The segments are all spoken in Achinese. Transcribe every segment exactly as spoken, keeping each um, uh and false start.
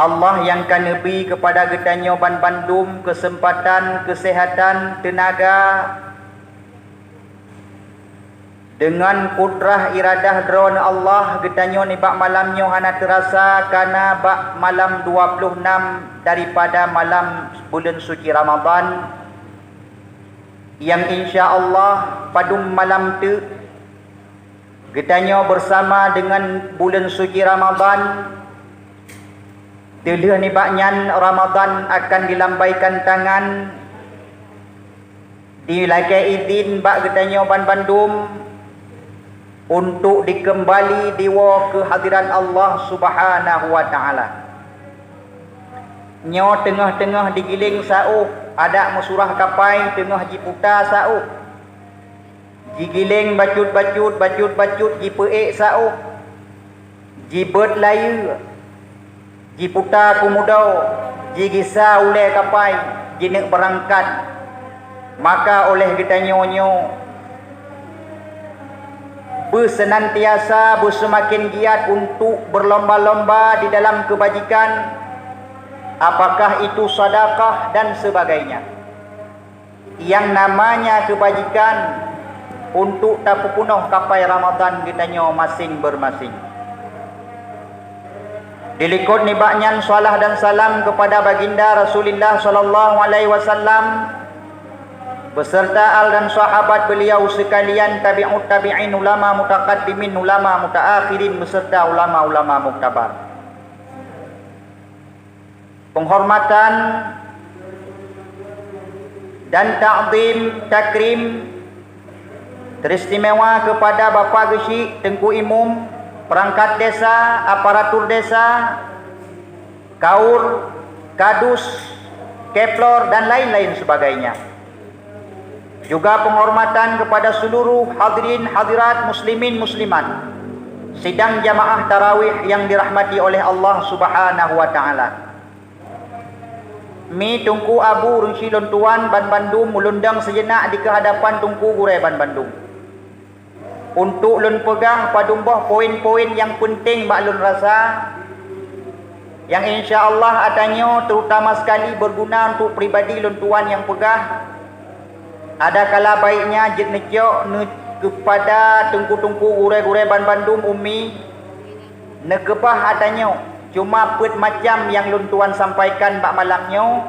Allah nyang ka neubri keupada geutanyoe banbandum keuseumpatan, keuseuhatan, teunaga. Deungon kudrah iradah Droeneuh Allah, geutanyoe nibak malam nyoe hana teurasa kana bak malam dua ploh nam daripada malam buleuen suci Ramadhan, nyang insya Allah padum malam teuk geutanyoe beusama deungon buleuen suci Ramadhan. Teulheueh nibak nyan, Ramadhan akan dilambaikan tangan, dilakée idhin bak geutanyoe banbandum untuk dikeumbali diwoe keu hadirat Allah Subhanahu wa Ta'ala. Nyoe teungoh-teungoh digiléng saôh, adak meusurah kapai teungoh jiputa saôh. Jigiléng bacut-bacut, bacut-bacut jipeuék saôh, jibeuet layeue, jiputa keumudoe, jigisa ulée kapai, jineuk beurangkat. Maka óh lheueh geutanyoe nyoe beuseunantiasa beuseumaken giat untuk beurlomba-lomba di dalam keubajikan, apakah itu sadakah dan sebagainya. Nyang namanya keubajikan untuk tapeupunoh kapai Ramadhan geutanyoe maséng-maséng. Dilikot nibak nyan, salah dan salam keupada Baginda Rasulullah sallallahu alaihi wasallam beserta al dan sahabat beliau sekalian, tabi'ut tabi'in, ulama mutaqaddimin, ulama mutaakhirin beserta ulama-ulama muktabar. Penghormatan dan takzim takrim teristimewa kepada Bapak Geuchik Teungku Imum, perangkat desa, aparatur desa, kaur, kadus, keplor, dan lain-lain sebagainya. Juga penghormatan kepada seluruh hadirin hadirat, muslimin muslimat, sidang jamaah tarawih yang dirahmati oleh Allah Subhanahu wa Ta'ala. Mi Teungku Abu Reunsi lôn tuan banbandum, ulôn dong seujenak di keuhadapan Teungku Gurée banbandum. Untuk lôn peugah padum boh poin-poin nyang peunteng bak lôn rasa, nyang insya Allah atra nyoe terutama sekali beuguna untuk pribadi lôn tuan nyang peugah. Ada kala baiknya jeuet neucok neu-, keupada teungku-teungku gurée-gurée banbandum ummi, neukeubah atra nyoe. Cuma peuet macam nyang lôn tuan sampaikan bak malam nyoe,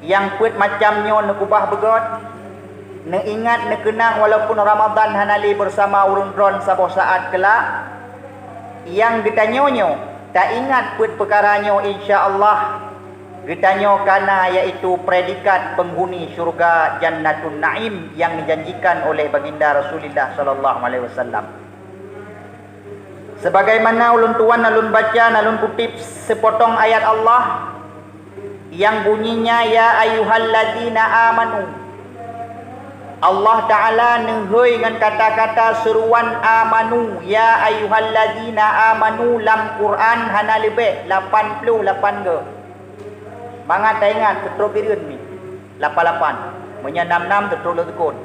nyang peuet macam nyoe neukeubah beugöt, neuingat neukeunang walaupun Ramadhan hana lé beusama ureuëng droen saboh saát keulak. Nyang geutanyoe nyoe taingat peuet peukara nyoe, insya Allah geutanyoe kana, yaitu predikat peunghuni syeuruga Jannatun Naim nyang neujanjikan oleh Baginda Rasulullah sallallahu alaihi wasallam. Sebagaimana ulôn tuan na lôn baca, na lôn kutip seupotong ayat Allah nyang bunyinya, "Ya ayyuhalladzina amanu." Allah Ta'ala neuhôi ngon kata-kata seuruan amanu, "Ya ayyuhalladzina amanu" lam Quran hana leubeh lapan ploh lapan goe. Mangat taingat, teutroh bireuen mi, lapan lapan. Meunyoe nam nam, teutroh lôn teukon.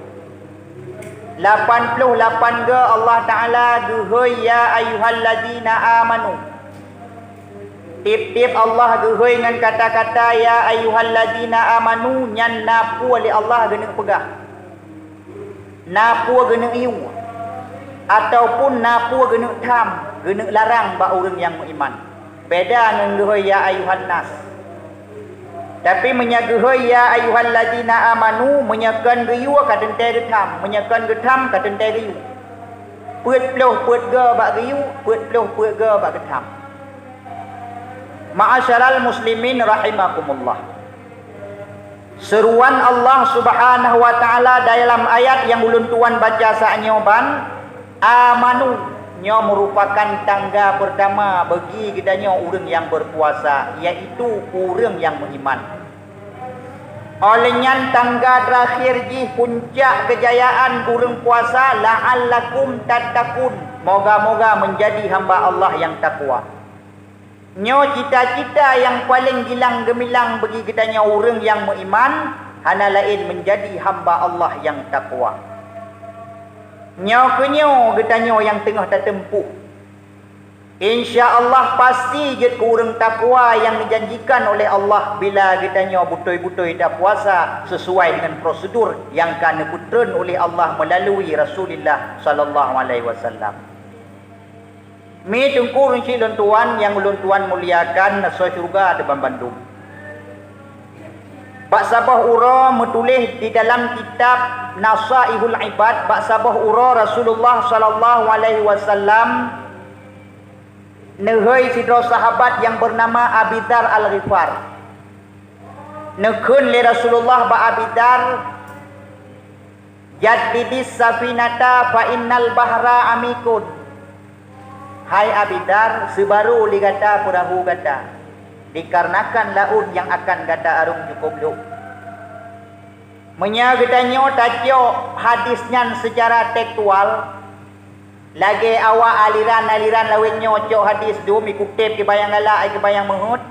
Lapan ploh lapan goe Allah Ta'ala geuhôi, "Ya ayyuhalladzina amanu." Tieb-tieb Allah geuhôi ngon kata-kata "Ya ayyuhalladzina amanu", nyan na peue lé Allah geuneuk peugah. Na peue geuneuk yue, ataupun na peue geuneuk tham, geuneuk larang bak ureuëng nyang meuiman. Beda ngon geuhôi "Ya ayyuhan nas". Tapi meunyoe geuhôi "Ya ayyuhalladzina amanu", meunyoe kon geuyue ka teuntée geutham, meunyoe kon geutham ka teuntée geuyue. Peuet ploh peuet goe bak geuyue, peuet ploh peuet goe bak geutham. Ma'asyiral muslimin rahimakumullah. Seuruan Allah Subhanahu wa Ta'ala dalam ayat nyang ulôn tuan baca saat nyoe ban, "Amanu", nyoe meurupakan tangga peurtama bagi geutanyoe ureuëng nyang beupuasa, yaitu ureuëng nyang meuiman. Óh lheueh nyan tangga teurakhir jih puncak keujayaan ureuëng puasa, "La'allakum tattaqun", moga-moga meunjadi hamba Allah nyang takwa. Nyoe cita-cita nyang paleng gilang geumilang bagi geutanyoe ureuëng nyang meuiman, hana laén meunjadi hamba Allah nyang takwa. Nyoe keuh nyoe geutanyoe nyang teungoh tateumpôh. Insya Allah pasti jeuet keu ureuëng takwa nyang dijanjikan oleh Allah bila geutanyoe beutôi-beutôi tapuasa sesuai dengan prosedur nyang ka neupeutreun oleh Allah melalui Rasulullah sallallahu alaihi wasallam. Mi teungku, ureuëng syiek lôn tuan nyang ulôn tuan muliakan, asoe syeuruga teuh banmandum. Bak saboh uroe meutuléh di dalam kitab Nasaihul Ibad, bak saboh uroe Rasulullah sallallahu alaihi wasallam neuhôi sidroe sahabat nyang beunama Abi Dzar Al-Ghifar. Neukheun lé Rasulullah bak Abi Dzar, "Jaddidis safinata fa innal bahra amikun." Hai Abi Dzar, seubarô lé gata peurahô gata, dikarenakan laôt nyang akan gata arông cukôp lhok. Meunyoe geutanyoe tacok hadis nyan seucara tekstual, lagée awak aliran-aliran lawét nyoe cok hadis dum, ikuteb kiban nyang galak, kiban nyang meuheuét,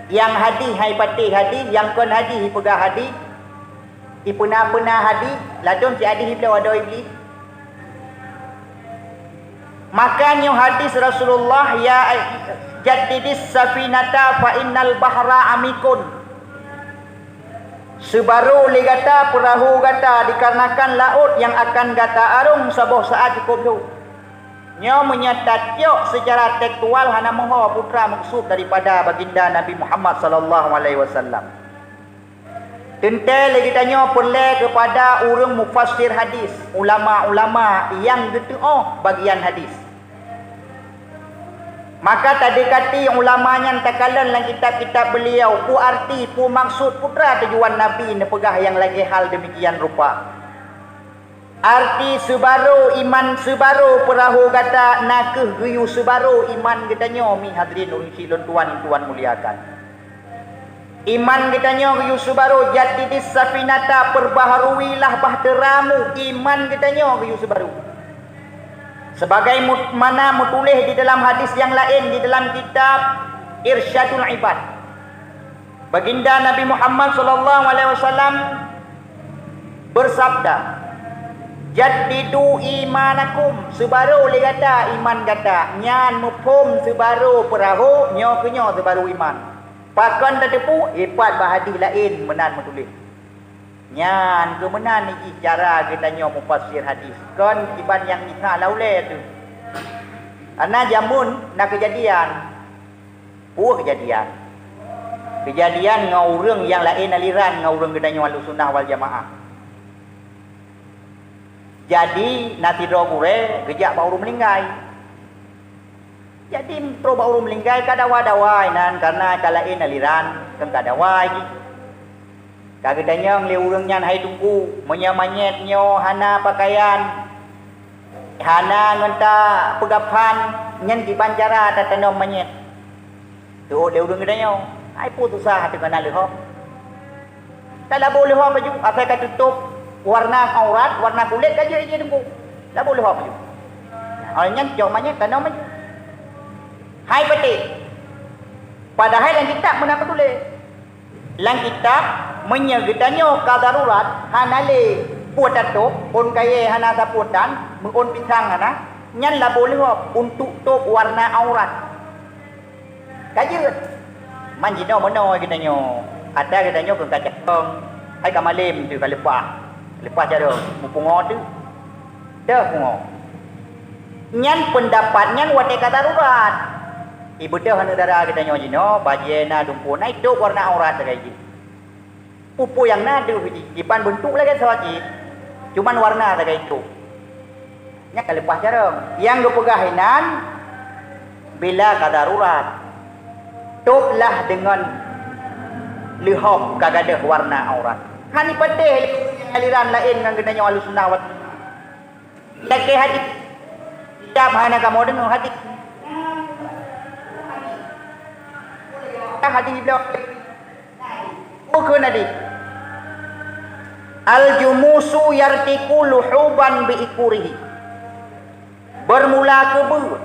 nyang hadih hai patéh hadih, nyang kon hadih ipeugah hadih, ipeuna-peuna hadih, ladôm cit hadih ibloe adoe Iblih. Maka nyoe hadis Rasulullah, "Ya jaddidis safinata fa innal bahra amikun." Seubarô lé gata peurahô gata dikarenakan laôt nyang akan gata arông saboh saát cukôp lhok. Nyoe meunyoe tacok seucara tekstual hana meuho peue treuk meukeusud daripada baginda Nabi Muhammad sallallahu alaihi wasallam. Teuntée lé geutanyoe peureulée keupada ureuëng mufassir hadis, ulama-ulama nyang geuteuôh bagian hadis. Maka tadeukati ulama nyan takalon lam kitab-kitab beuliau, peue arti, peue maksud, peue treuk tujuan Nabi neupeugah nyang lagée hal deumikian rupa. Arti seubarô iman, seubarô peurahô gata na kheueh geuyue seubarô iman geutanyoe, mi hadirin ureuëng syiek lôn tuan nyang tuan muliakan. Iman geutanyoe geuyue seubarô, jaddidis safinata, peurbaharuilah bahteramu iman geutanyoe geuyue seubarô. Sebagaimana meutuléh di dalam hadis nyang laén di dalam kitab Irsyadul Ibad. Baginda Nabi Muhammad sallallahu alaihi wasallam beusabda, "Jaddidu imanakum, seubarô lé gata iman gata." Nyan muphom seubarô peurahô, nyoe keuh nyoe seubarô iman. Pakon tateupeue? Ipat bak hadih laén meunan meutuléh. Nyan keuh meunan jih cara geutanyoe mufassir hadis. Kon kiban nyang mita lam ulée teuh. Hana jameun na keujadian. Peue keujadian? Keujadian ngon ureuëng nyang laén aliran ngon ureuëng geutanyoe Ahlussunnah wal Jamaah. Jadi, na sidroe gurée geujak bak ureuëng meuninggai. Jadi, trok bak ureuëng meuninggai ka dawa-dawa inan, kareuna ka laén aliran, keu ka dawa jih. Ka geutanyong lé ureuëng nyan, "Hai Teungku, meunyoe manyét nyoe hana peukayan, hana ngon tapeugah phan, nyan kiban cara tatanom manyét?" Teuôt lé ureuëng geutanyoe, "Hai peue susah teuka na leuhop? Talabô leuhop laju, asai ka tutôp warna aurat, warna kulét ka jeuet jih Teungku. Labô leuhop laju." Awaknyan cok manyét tanom laju. Hai patéh. Padahai lam kitab meunan meutuléh. Lam kitab, meunyoe geutanyoe ka darurat, hana lé peue tatôp, ôn kayée hana sapeue tan, meuôn pisang hana, nyan labô leuhop untuk tôp warna aurat. Ka jeuet. Man jinoe meunoe geutanyoe. Ata geutanyoe keu ka cakong. Hai ka malém teuh ka leupah. Leupah carông. Meupungoe teuh. Deuh pungoe. Nyan peundapat nyan watée ka darurat. Ibeudôh aneuk dara geutanyoe jinoe, bajée na, dumpeue na, itôp warna aurat lagée jih. Peue-peue nyang na deuh jih, kiban beuntuk lagée soe cit, cuman warna lagée itu. Nyan ka leupah carông. Nyang geupeugah inan, bila ka darurat, tôplah deungon leuhop ka gadôh warna aurat. Hana ipatéh lé ureuëng nyang aliran laén ngon geutanyoe Ahlussunnah wal Lakée hadis. Kitab hana kamoe deungoe hadis. Ka hadis bloe. Bukon hadis. Al-jumusu yartiku luhuban bi ikurihi. Bermula keubeue,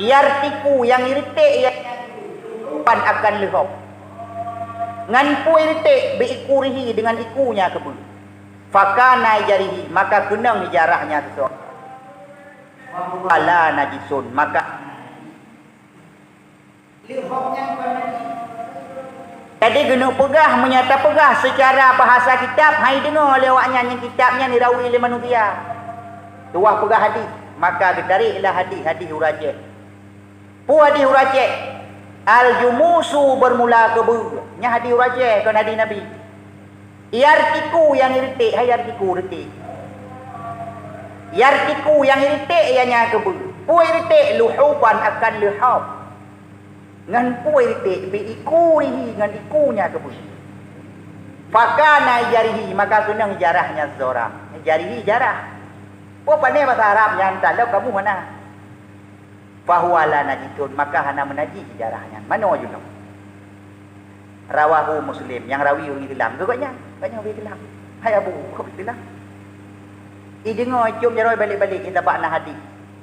yartiku nyang ireutèk, ya, luhuban akan leuhop. Ngon peue ireutèk? Bi ikurihi, deungon ikunya keubeue. Fakana jarihi, maka keunong ijarah nyan seuseu. Wa huwa la najisun, maka Jadi, geuneuk peugah, meunyoe tapeugah seucara bahasa kitab, hai deungoe lé awaknyan nyang kitab nyan dirawi lé manusia. Tuwah peugah hadih, maka geutarek lah hadih-hadih ureueng Aceh. Peue hadih ureueng Aceh? Al-jumusu, bermula keu beu. Nyan hadih ureueng Aceh, kon hadih Nabi. Yartiku, nyang ireutek, hai yartiku, reutek. Yartiku, nyang ireutek, ya nyan keu beu. Peue ireutek? Luhuban akan leuhab. Ngon peue ireutek? Bi ikurihi, ngon iku nyan keu beu. Fakana jarihi, maka keunong jarah nyan seseurang. Jarihi jarah. Peue pané basa Arab nyan, talop kamoe hana. Fahuwa la najisun, maka hana meunajih jarah nyan. Manoe jinoe? Rawahu Muslim, nyang rawi ureueng Islam. Keu gobnyan, gobnyan ureueng Islam. Hai Abu, kok Islam? Ideungoe icok jaroe balek-balek, itabak na hadih.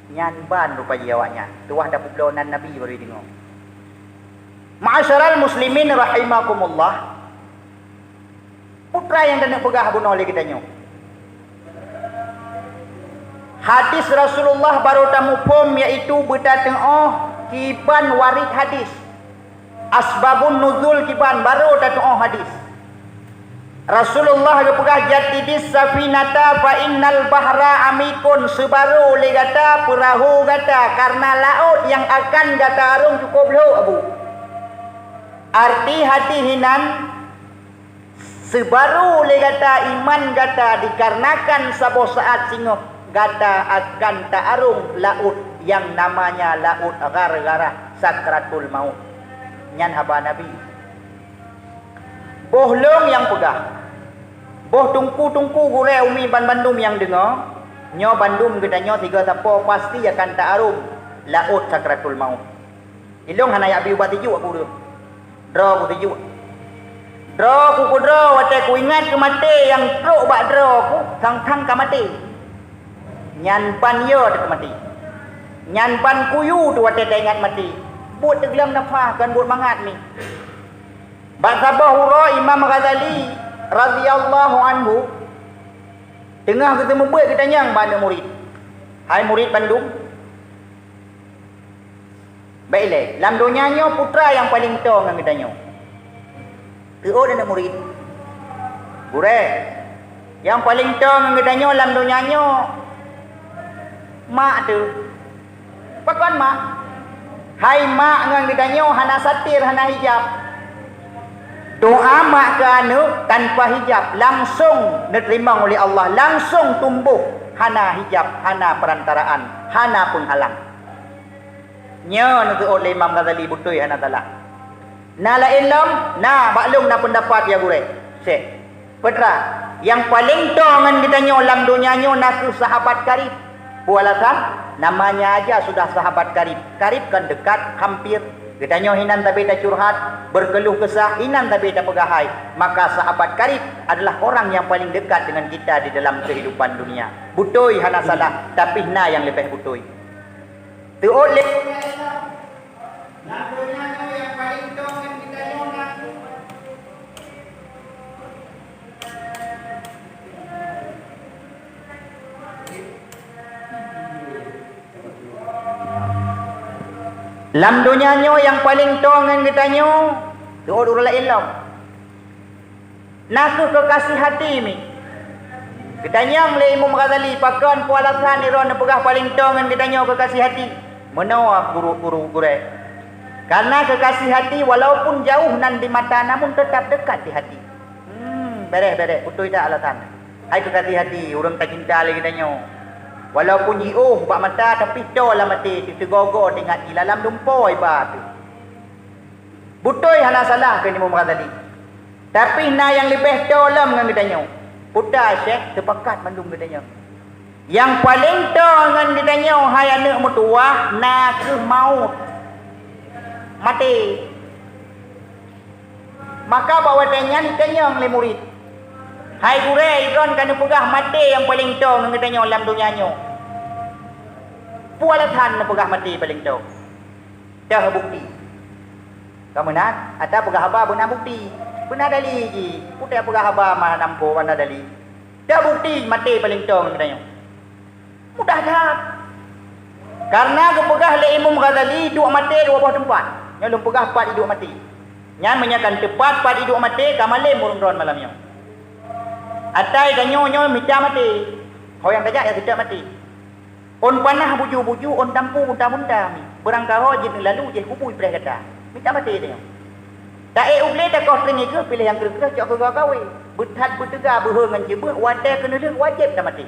Nyan ban rupa jih awaknyan. Tuwah tapeubloe nan Nabi baru ideungoe. Ma'asyiral muslimin rahimakumullah. Peue nyang taneuk peugah bunoe lé geutanyoe? Hadis Rasulullah barô tamuphom, yaitu beutateu'oh kiban waréd hadis. Asbabun nuzul kiban barô tateu'oh hadis. Rasulullah geupeugah, "Jaddidis safinata fa innal bahra amikun," seubarô lé gata peurahô gata, kareuna laôt nyang akan gata arông cukôp lhok, Abu. Arti hadis inan, seubarô lé gata iman gata dikarenakan saboh saát singoh gata akan ta-arông laôt nyang namanya laôt gara-gara sakratul maut. Nyan haba Nabi. Boh lôn nyang peugah, boh teungku-teungku gurée umi banmandum nyang deungoe, nyoe bandum geutanyoe sigoe sapo pasti akan ta-arông laôt sakratul maut. Ilôn hana jak bri ubat sijuek keu ureueng. Droe ku sijuek. Droe ku keudroe watée kuingat keu maté nyang trok bak droe ku, sang-sang ka maté. Nyan ban yo teuh maté. Nyan ban kuyu teuh watée taingat maté. Buet teugleueng nafah kon buet mangat mi. Bak saboh uroe Imam Ghazali radhiyallahu anhu teungoh geuteumeubuet geutanyong bak aneuëk murit, "Hai murit bandum, bék ilée, lam donya nyoe peue nyang paleng toe ngon geutanyoe?" Teuôt aneuëk murit, "Gurée, nyang paleng toe ngon geutanyoe lam donya nyoe mak teuh." "Pakon mak?" "Hai mak, ngon geutanyoe hana satir, hana hijab. Doa mak keu aneuëk tanpa hijab langsong neuteurimong uleh Allah, langsong tumboh, hana hijab, hana peurantaraan, hana peunghalang." Nyoe neuteuôt lé Imam Ghazali, beutôi hana salah. Na laén lom? Na, bak lôn na peundapat, ya gurée. Syekh, peue teuma, nyang paleng toe ngon geutanyoe lam donya nyoe na kheueh sahabat karib. Peue alasan? Namanya aja sudah sahabat karib. Karib kan dekat, hampir. Geutanyoe hinan sabe tacurhat, berkeluh kesah, hinan sabe tapeugah hai. Maka sahabat karib adalah orang yang paling dekat dengan kita di dalam kehidupan dunia. Beutôi hana salah, tapi na nyang leubeh beutôi. Teuôt lé. Lam donya nyoe nyang paleng toe ngon geutanyoe, teuôt ureuëng laén lom. Na kheueh keukasih hati mi. Geutanyong lé Imam Ghazali, "Pakon peue alasan droeneuh peugah paleng toe ngon geutanyoe keukasih hati?" Meunoe guru-guru gurée, "Karena keukasih hati walaupun jauh nan di mata namun tetap dekat di hati." Hmm, béréh-béréh, beutôi that alasan. Hai keukasih hati, ureuëng tacinta lé geutanyoe. Walaupun jiôh bak mata, tapi toe lam até, teugoe-goe teuingat jih, lam lumpoe ba teuh. Beutôi hana salah keu Imam Ghazali. Tapi na nyang leubeh toe lom ngon geutanyoe. Peue teuma, Syekh? Teupakat mandum geutanyoe. Nyang paleng toe ngon geutanyoe, hai aneuëk meutuwah, na kheueh maut. Maté. Maka bak watée nyan itanyong lé murit, "Hai gurée, droeneuh ka neupeugah maté nyang paleng toe ngon geutanyoe lam donya nyoe. Peue alasan neupeugah maté paleng toe?" Teuh bukti. Ka meunan, ata peugah haba beuna bukti. Beuna dali jih. Peue teuh peugah haba ma nampo beuna dali. Teuh bukti maté paleng toe ngon geutanyoe. Mudah that. Karena geupeugah lé Imam Ghazali duek maté dua boh teumpat. Nyoe lôn peugah pat iduek maté. Nyan meunyoe kan teupat pat iduek maté, ka malem ureuëng droen malam nyoe. Atai tanyoe nyoe mita maté. Ho nyang tajak ya seutôt maté. Ôn panah buju-buju, ôn tampu bunta-bunta mi. Beurangkaho jeuet neulalu jih kubui preh gata. Mita maté tanyoe. Taék u glé takoh tring ié kheueh, piléh nyang kreueh-kreueh cok keu gawé. Beuthat beuteuga beuhe ngon jeuet beuh, watée keuneulheueh wajéb tamaté.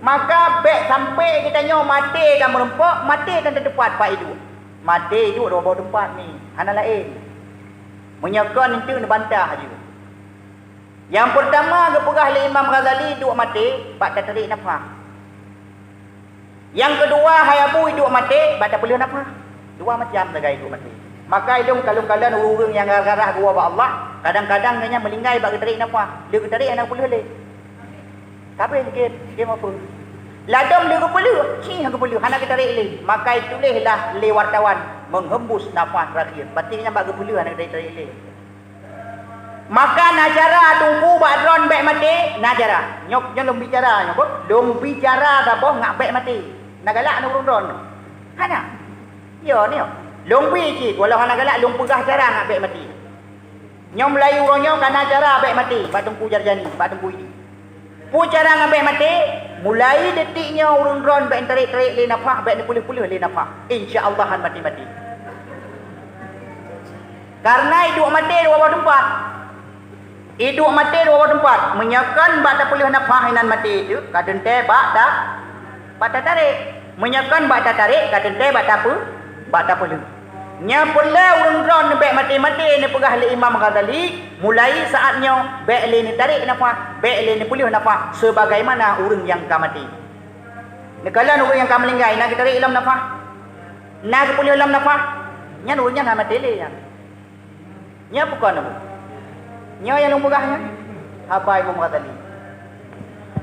Maka bék sampai geutanyoe maté ka meurumpok, maté ka teupat pat iduek. Maté iduek dua boh teumpat ni, hana laén. Meunyoe kon enteuk neubantah jeuet. Nyang peurtama geupeugah lé Imam Ghazali iduek maté bak tatarék nafah. Nyang keudua hai Abu iduek maté bak tapeulheueh nafah. Dua macam sagai iduek maté. Maka ilong kalon-kalon ureuëng nyang garah-garah geuwoe bak Allah, kadang-kadang geuhnyan meulinggai bak geutarék nafah, lé geutarék hana geupeulheueh lé. Kabeh gét, gét mapeue. Ladom lé geupeulheueh, cih geupeulheueh hana geutarék lé. Maka ituléh lah lé wartawan menghembus nafah terakhir. Berarti nyan bak geupeulheueh hana geutarék lé. Maka na cara teungku bak droen bék maté, na cara. Nyoe, nyoe lôn bicara nyoe, lôn bicara saboh ngat bék maté. Na galak na ureuëng droen? Hana. Yo nyoe. Lôn bi cit walau hana galak lôn peugah cara ngat bék maté. Nyoe meulayu uroe nyoe ka na cara bék maté bak teungku Jarjani, bak teungku Idi. Peue cara ngat bék maté? Mulai detik nyoe ureuëng droen bék tarék-tarék lé nafah, bék neupeulheueh-peulheueh lé nafah. Insya Allah han maté-maté. Karena iduek maté dua boh teumpat. Iduek maté dua boh teumpat. Meunyoe kon bak tapeulheueh nafah inan maté teuh, ka teuntée bak ta, bak tatarék. Meunyoe kon bak tatarék, ka teuntée bak tape, bak tapeulheueh. Nyoe peureulée ureuëng droen bék maté-maté neupeugah lé Imam Ghazali, mulai saat nyoe bék lé neutarék nafah, bék lé neupeulheueh nafah sebagaimana ureuëng nyang ka maté. Neukalon ureuëng nyang ka meulinggai na geutarék lom nafah, na geupeulheueh lom nafah, nyan ureuëng nyan hana maté lé nyan. Nyan bukon apa? Nyoe nyang lôn peugah nyan haba Imam Ghazali.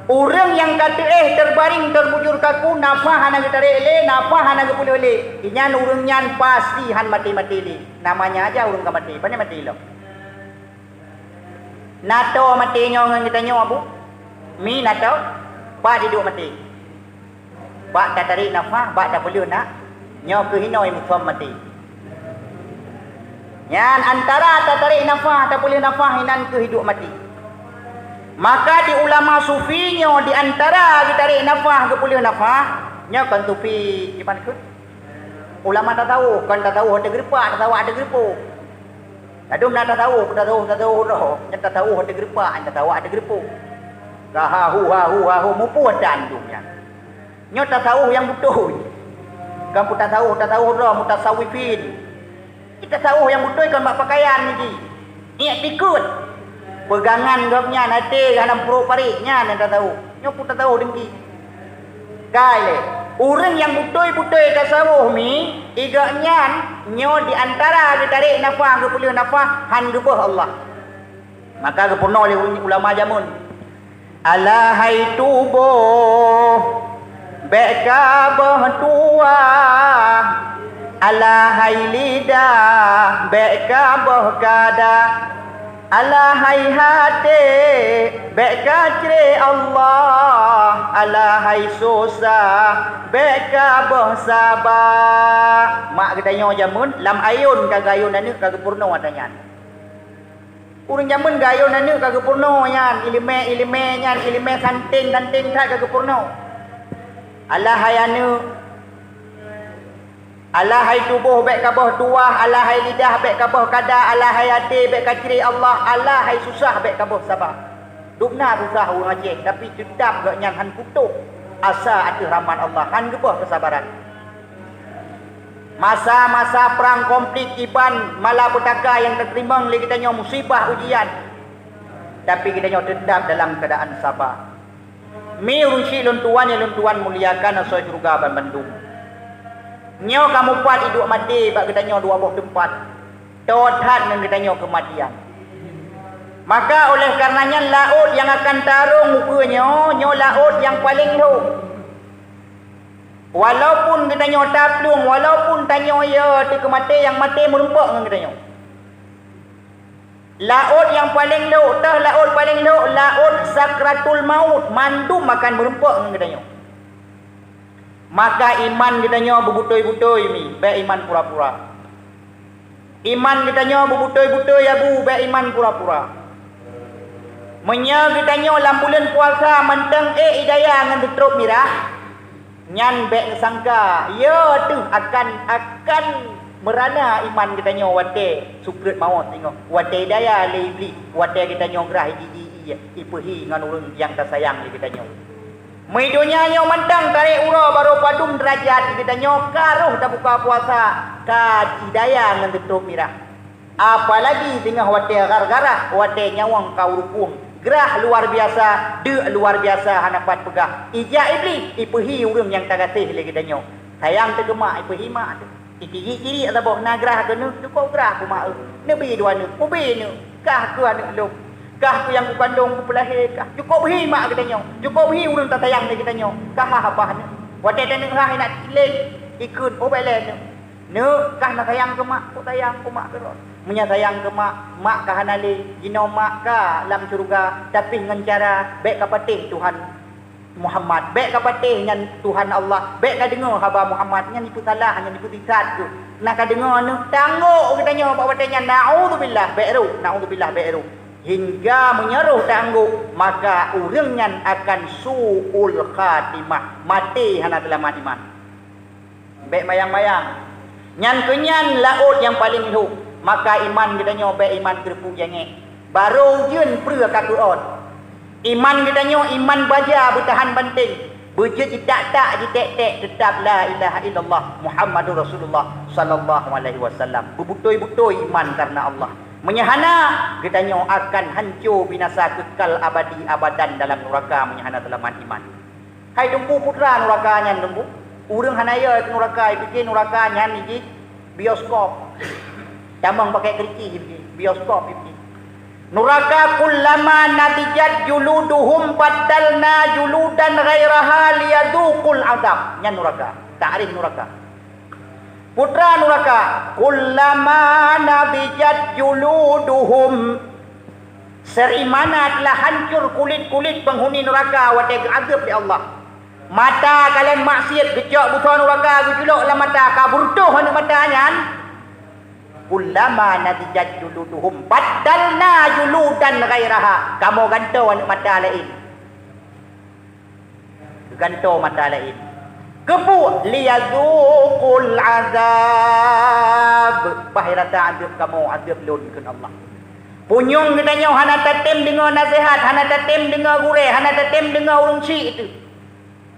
Ureuëng nyang ka teuéh terbaring terbujur kaku, nafah hana geutarék lé, nafah hana geupeulheueh lé, nyan ureuëng nyan pasti han maté-maté lé. Namanya aja ureuëng ka maté, pane maté lom. Na toe maté nyoe ngon geutanyoe, Abu? Mi na toe? Pat iduek maté? Bak tatarék nafah, bak tapeulheueh na, nyoe keuh inoe muphom maté. Nyan antara tatarék nafah, tapeulheueh nafah inan keuh iduek maté. Maka di ulama sufi nyoe di antara geutarék nafah, geupeulheueh nafah, nyoe kon sufi kiban keuh. Ulama tasawuf, kon tasawuf ateueh geurepak, tasawuf ateueh geurepak. Ladom na tasawuf, tasawuf, tasawuf roh, nyan tasawuf ateueh geurepak, nyan tasawuf ateueh geurepak. Ka hahu, hahu, hahu, muphom tan dum nyan. Nyoe tasawuf nyang beutôi. Kon peutasawuf, tasawuf droe, mutasawwifin. Nyoe tasawuf nyang beutôi kon bak pakaian nyoe jih. Iktikeuet. Peugangan gobnyan até hana pruet parék nyan nyang tasawuf. Nyoe peutasawuf deungki. Kai lé, ureuëng nyang beutôi-beutôi tasawuf mi, i gobnyan nyoe di antara geutarék nafah geupeulheueh nafah han geuboh Allah. Maka geupeurunoe lé ulama jameun. Alahai tuboh, bék ka boh tuah. Alahai lidah, bék ka boh kada. Alahai haté, bék ka cré Allah. Alahai susah, bék ka boh saba. Mak geutanyoe jameun lam ayôn ka geuayôn aneuëk ka geupeurunoe ata nyan. Ureuëng jameun geuayôn aneuëk ka geupeurunoe nyan, iéleumé-iéleumé nyan, iéleumé santéng-santéng that ka geupeurunoe. Alahai aneuëk, alahai tuboh bék ka boh tuah, alahai lidah bék ka boh kada, alahai até bék ka cré Allah, alahai susah bék ka boh saba. Dum na susah ureuëng Aceh, tapi teutab gobnyan han kutok asa ateueh rahmat Allah, han geuboh keusabaran. Masa-masa prang konflik iban malapetaka nyang tateurimong lé geutanyoe musibah ujian, tapi geutanyoe teutab dalam keuadaan saba. Mi ureuëng syiek lôn tuan nyang lôn tuan muliakan asoe syeuruga banmandum. Nyoe ka mupat iduek maté bak geutanyoe dua boh teumpat, toe that ngon geutanyoe keumatian. Maka oleh kareuna nyan laôt nyang akan tarông ukeue nyoe, nyoe laôt nyang paleng lhok. Walaupun geutanyoe taplueng, walaupun tanyoe yo teuh keu maté, nyang maté meurumpok ngon geutanyoe. Laôt nyang paleng lhok, teuh laôt paleng lhok, laôt sakratul maut, mandum akan meurumpok ngon geutanyoe. Maka iman geutanyoe beubutôi-butôi mi, bék iman pura-pura. Iman geutanyoe beubutôi-butôi abu, bék iman pura-pura. Meunyoe geutanyoe lam buleuen puasa mantong ék ie daya ngon teutrôp mirah, nyan bék neusangka, ya teuh akan, akan meurana iman geutanyoe watée sukreut mawöt singoh, watée ie daya lé Iblih, watée geutanyoe grah jiji ie, ipeuhi ngon ureuëng nyang tasayang lé geutanyoe. Meudonya nyoe mantong tarek uroe barô padum deurajat geutanyoe ka roh tabuka puasa, ka ie daya ngon teutrôp mirah. Apalagi singoh watée gara-gara, watée nyawöng ka ureuëng, grah luar biasa, deuk luar biasa hana pat peugah. Ijak Iblih, ipeuhi ureuëng nyang tagaséh lé geutanyoe. Sayang teuh keu mak, ipeuhi mak teuh. Itirik-tirik saboh na grah keuneuk, cukôp grah keu mak eu. Neubi dua neuk, ubi neuk, kah keu aneuk lôn, kah keu nyang kukandong kupeulahé kah. Cukôp hi mak geutanyoe, cukôp hi ureuëng tasayang lé geutanyoe, kah hah abah neuk. Watée taneuk hah inak lé, ikheun, oh bék lé neuk. Neuk, kah na sayang keu mak, kok sayang keu mak keudroe. Meunyoe sayang keu mak, mak ka hana lé, jinoe mak ka lam syeuruga, tapi ngon cara bék ka patéh Tuhan Muhammad, bék ka patéh nyan Tuhan Allah, bék ka deungoe haba Muhammad, nyan ipeusalah, nyan ipeusisat geuh. Na ka deungoe neuk, tanggok geutanyoe bak watée nyan, naudzubillah, bék rôh, naudzubillah, bék rôh. Hingga meunyoe rôh tanggok, maka ureuëng nyan akan su'ul khatimah, maté hana seulamat iman. Bék mayang-mayang. Nyan keuh nyan laôt nyang paleng lhok, maka iman geutanyoe bék iman keureupuk jangét. Barô ujeuen preue ka keuôt. Iman geutanyoe iman baja beutahan banteng, beujeuet jitak-tak jiték-ték, teutab la ilaha illallah Muhammadur Rasulullah sallallahu alaihi wasallam. Beubutôi-butôi iman kareuna Allah. Meunyoe hana, geutanyoe akan hanco binasa keukal abadi abadan dalam nuraka meunyoe hana seulamat iman. Hai Teungku, putra nuraka nyan Teungku. Ureuëng hana yo keu nuraka, ipike nuraka nyan jih bioskop. Tamong pakai keuriti ipike, bioskop ipike. Nuraka kullama nadijat juluduhum baddalna juludan ghairaha liyadzuqul azab. Nyan nuraka. Takrif nuraka. Putra nuraka, kullama nadijat juluduhum. Serimana telah hancur kulit-kulit penghuni neraka watée geuazeueb lé Allah. Mata kalon maksiat geucok busoe nuraka geuculok lam mata, ka beureutoh aneuk mata nyan. Kullama nadijat juluduhum baddalna juludan ghairaha. Kamoe gantoe aneuk mata laén. Geugantoe mata laén. Keupeue? Liyadzuqul azab. Bah rasa azeueb kamoe, azeueb lôn, kheun Allah. Punyueng geutanyoe hana tatem deungoe naseuhat, hana tatem deungoe gurée, hana tatem deungoe ureuëng syiek teuh.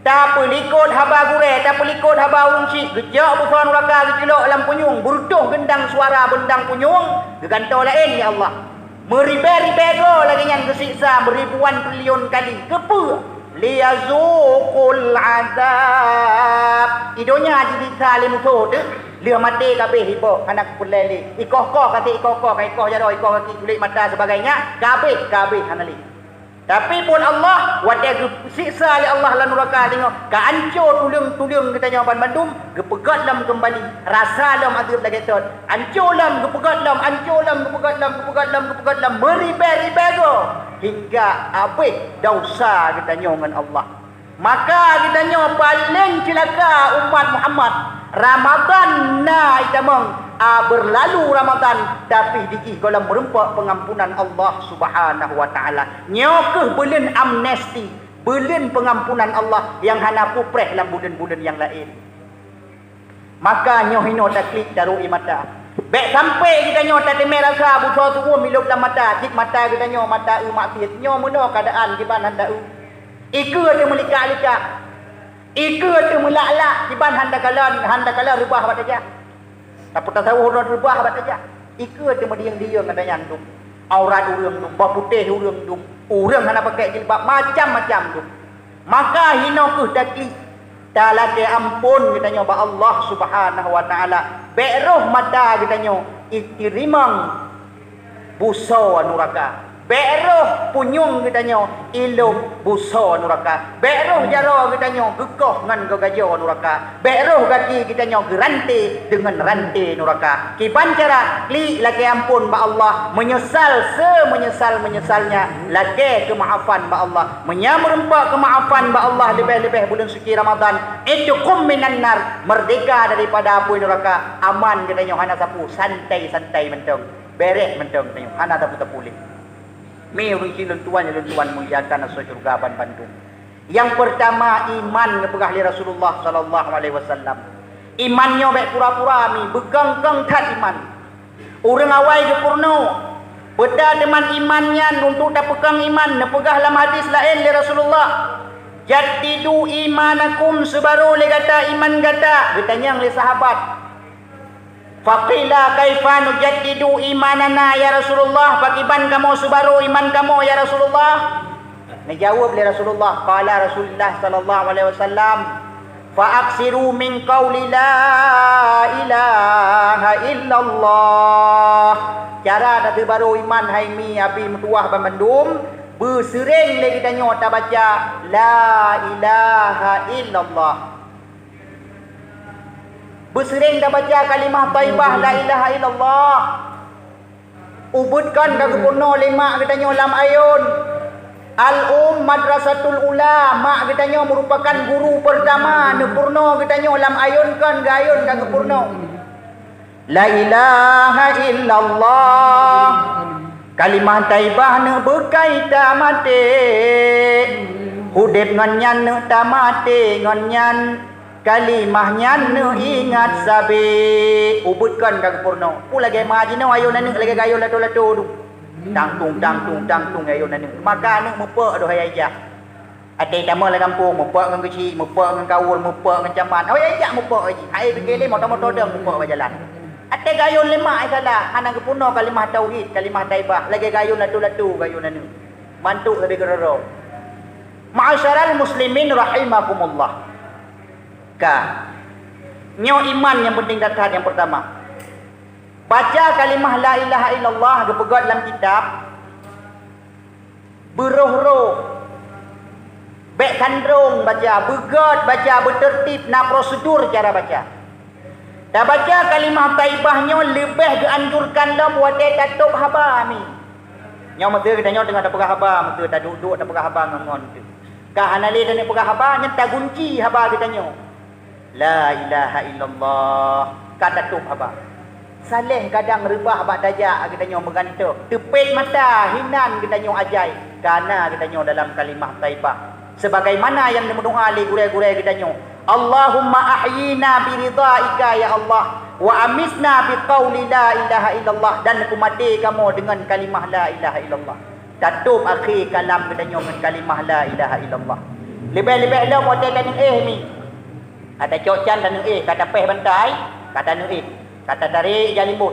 Tapeulikot haba gurée, tapeulikot haba ureuëng syiek, geucok busoe nuraka geuculok lam punyueng, beureutoh geundang suara beundang punyueng, geugantoe laén, ya Allah. Meuribée-ribée goe lagée nyan geusiksa meuribuan triliun kali. Keupeue? Liyadzuqul azab. I donya jisiksa lé musoh teuh, lheueh maté ka abéh iboh, hana peureulée lé. Ikoh-koh ka sép, ikoh-koh ka ikoh jaroe, ikoh gaki, culek mata, sibagai nyan, ka abéh, ka abéh hana lé. Tapi buet Allah, watée geusiksa lé Allah lam nuraka singoh, ka anco tuleueng-tuleueng geutanyoe banmandum, geupeugét lom keumbali, rasa lom azeueb lagée sot. Anco lom, geupeugét lom, anco lom, geupeugét lom, geupeugét lom, geupeugét lom, meuribée-ribée goe, hingga abéh desya geutanyoe ngon Allah. Maka geutanyoe paleng ceulaka umat Muhammad. Ramadhan na itamong, a, beurlalu Ramadhan, tapi di jih gohlom meurumpok peungampunan Allah Subhanahu wa Taala. Nyoe kheueh buleuen amnesti, buleuen peungampunan Allah nyang hana peupreh lam buleuen-buleuen nyang laén. Maka nyoe hinoe taklik taruek ie mata. Bék sampai geutanyoe tateumé rasa busoe su'uem ilop lam mata, cit mata geutanyoe mata eu maksiat. Nyoe meunoe keuadaan kiban han ta eu. Ikeue teuh meulikak-likak. Ikeue teuh meulak-lak kiban han takalon, han takalon reubah bak tajak. Tapeutasawuf droe reubah bak tajak. Ikeue teuh meudieng-dieng ata nyan dum. Aurat ureuëng dum, bah putéh ureuëng dum. Ureuëng hana pakai jilbab, macam-macam dum. Maka hinoe kheueh taklik, talakée amphon geutanyoe bak Allah Subhanahu wa Taala. Bék roh mata geutanyoe iteurimong busoe nuraka. Bék roh punyueng geutanyoe ilôp busoe nuraka. Bék roh jaroe geutanyoe geukoh ngon geugajoe nuraka. Bék roh gaki geutanyoe geuranté deungon ranté nuraka. Kiban cara? Klik lakée amphon bak Allah, meunyeusal semeunyeusal-meunyeusal nyan, lakée keumaafan bak Allah. Meunyoe meurumpok keumaafan bak Allah leubeh-leubeh buleuen suci Ramadan, itqum minan nar, meurdéhka daripada apui nuraka, aman geutanyoe hana sapeue, santai-santai mantong. Béréh mantong tanyoe, hana tapeue-tapeue lé. Mi ureueng chik lôn tuan nyang lôn tuan muliakan asoe syeuruga banmandum. Nyang peurtama, iman geupeugah lé Rasulullah sallallahu alaihi wasallam. Iman nyoe bék pura-pura mi, beukong-kong that iman. Ureueng awai geupeurunoe, peue teuma iman nyan? Untuk tapeukong iman, neupeugah lam hadis laén lé Rasulullah, "Jaddidu imanakum," seubarô lé gata iman gata. Geutanyong lé sahabat, Faqila, "Kaifa nujaddidu imanana ya Rasulullah?" Pakiban kamoe seubarô iman kamoe, ya Rasulullah? Neujaweueb lé Rasulullah, qala Rasulullah sallallahu alaihi wasallam, "Fa aksiru min qauli la ilaha illallah." Cara tateubaro iman hai mi abi meutuwah banmandum, beuseuréng lé geutanyoe tabaca la ilaha illallah. Beuseuréng tabaca kalimah thaibah la ilaha illallah. Ubeuet kon ka geupeurunoe lé mak geutanyoe lam ayôn. Al-um madrasatul ula, mak geutanyoe meurupakan guru peurtama neupeurunoe geutanyoe lam ayôn kon geuayôn ka geupeurunoe. La ilaha illallah. Kalimah thaibah neubeukai tamaté. Udeb ngon nyan neutamaté ngon nyan. Kalimah nyan neuingat sabe. Ubeuet kon ka geupeurunoe. Peue lagée ma jinoe ayôn aneuk lagée gayôn lato-lato tu. Tang tung, tang tung, tang tung ayôn aneuk. Maka aneuk meupok doh ayah ijak. Até tamong lam gampông, meupok ngon geuchik, meupok ngon kawon, meupok ngon camat. Awai jak meupok jih. Hai pike lé moto-moto dong meupok bak jalan. Até gayôn lé mak ai salah, hana geupeurunoe kalimah tauhid, kalimah thaibah, lagée gayôn latu-latu gayôn aneuk. Mantuk sabe keudroe-droe. Ma'asyiral muslimin rahimakumullah. Ka. Nyoe iman nyang penting that-that nyang peurtama. Baca kalimah la ilaha illallah geupeugét lam kitab. Beuroh-roh, bék kandrong baca, beugét baca, beuteurtib, na prosedur cara baca. Tabaca kalimah thaibah nyoe leubeh geuanjurkan lom watée tatôb haba mi. Nyoe meuseu geutanyoe teungoh tapeugah haba, meuseu taduek-duek tapeugah haba ngon-ngon teuh. Ka hana lé taneuk peugah haba, nyan tagunci haba geutanyoe. La ilaha illallah. Ka tatôb haba. Saléh kadang reubah bak tajak geutanyoe meugantoh. Teupét mata hinan geutanyoe ajai. Kana geutanyoe dalam kalimah thaibah. Sebagaimana nyang neumeudoá lé gurée-gurée geutanyoe, "Allahumma ahyina biridhaika ya Allah, wa amitna biqauli la ilaha illallah," dan peumaté kamoe deungon kalimah la ilaha illallah. Tatôb akhé kalam geutanyoe ngon kalimah la ilaha illallah. Leubeh-leubeh lom watée taneuk éh mi. Ka tacok can taneuk éh, ka tapéh bantai, ka taneuk éh, ka tatarek ija limbot.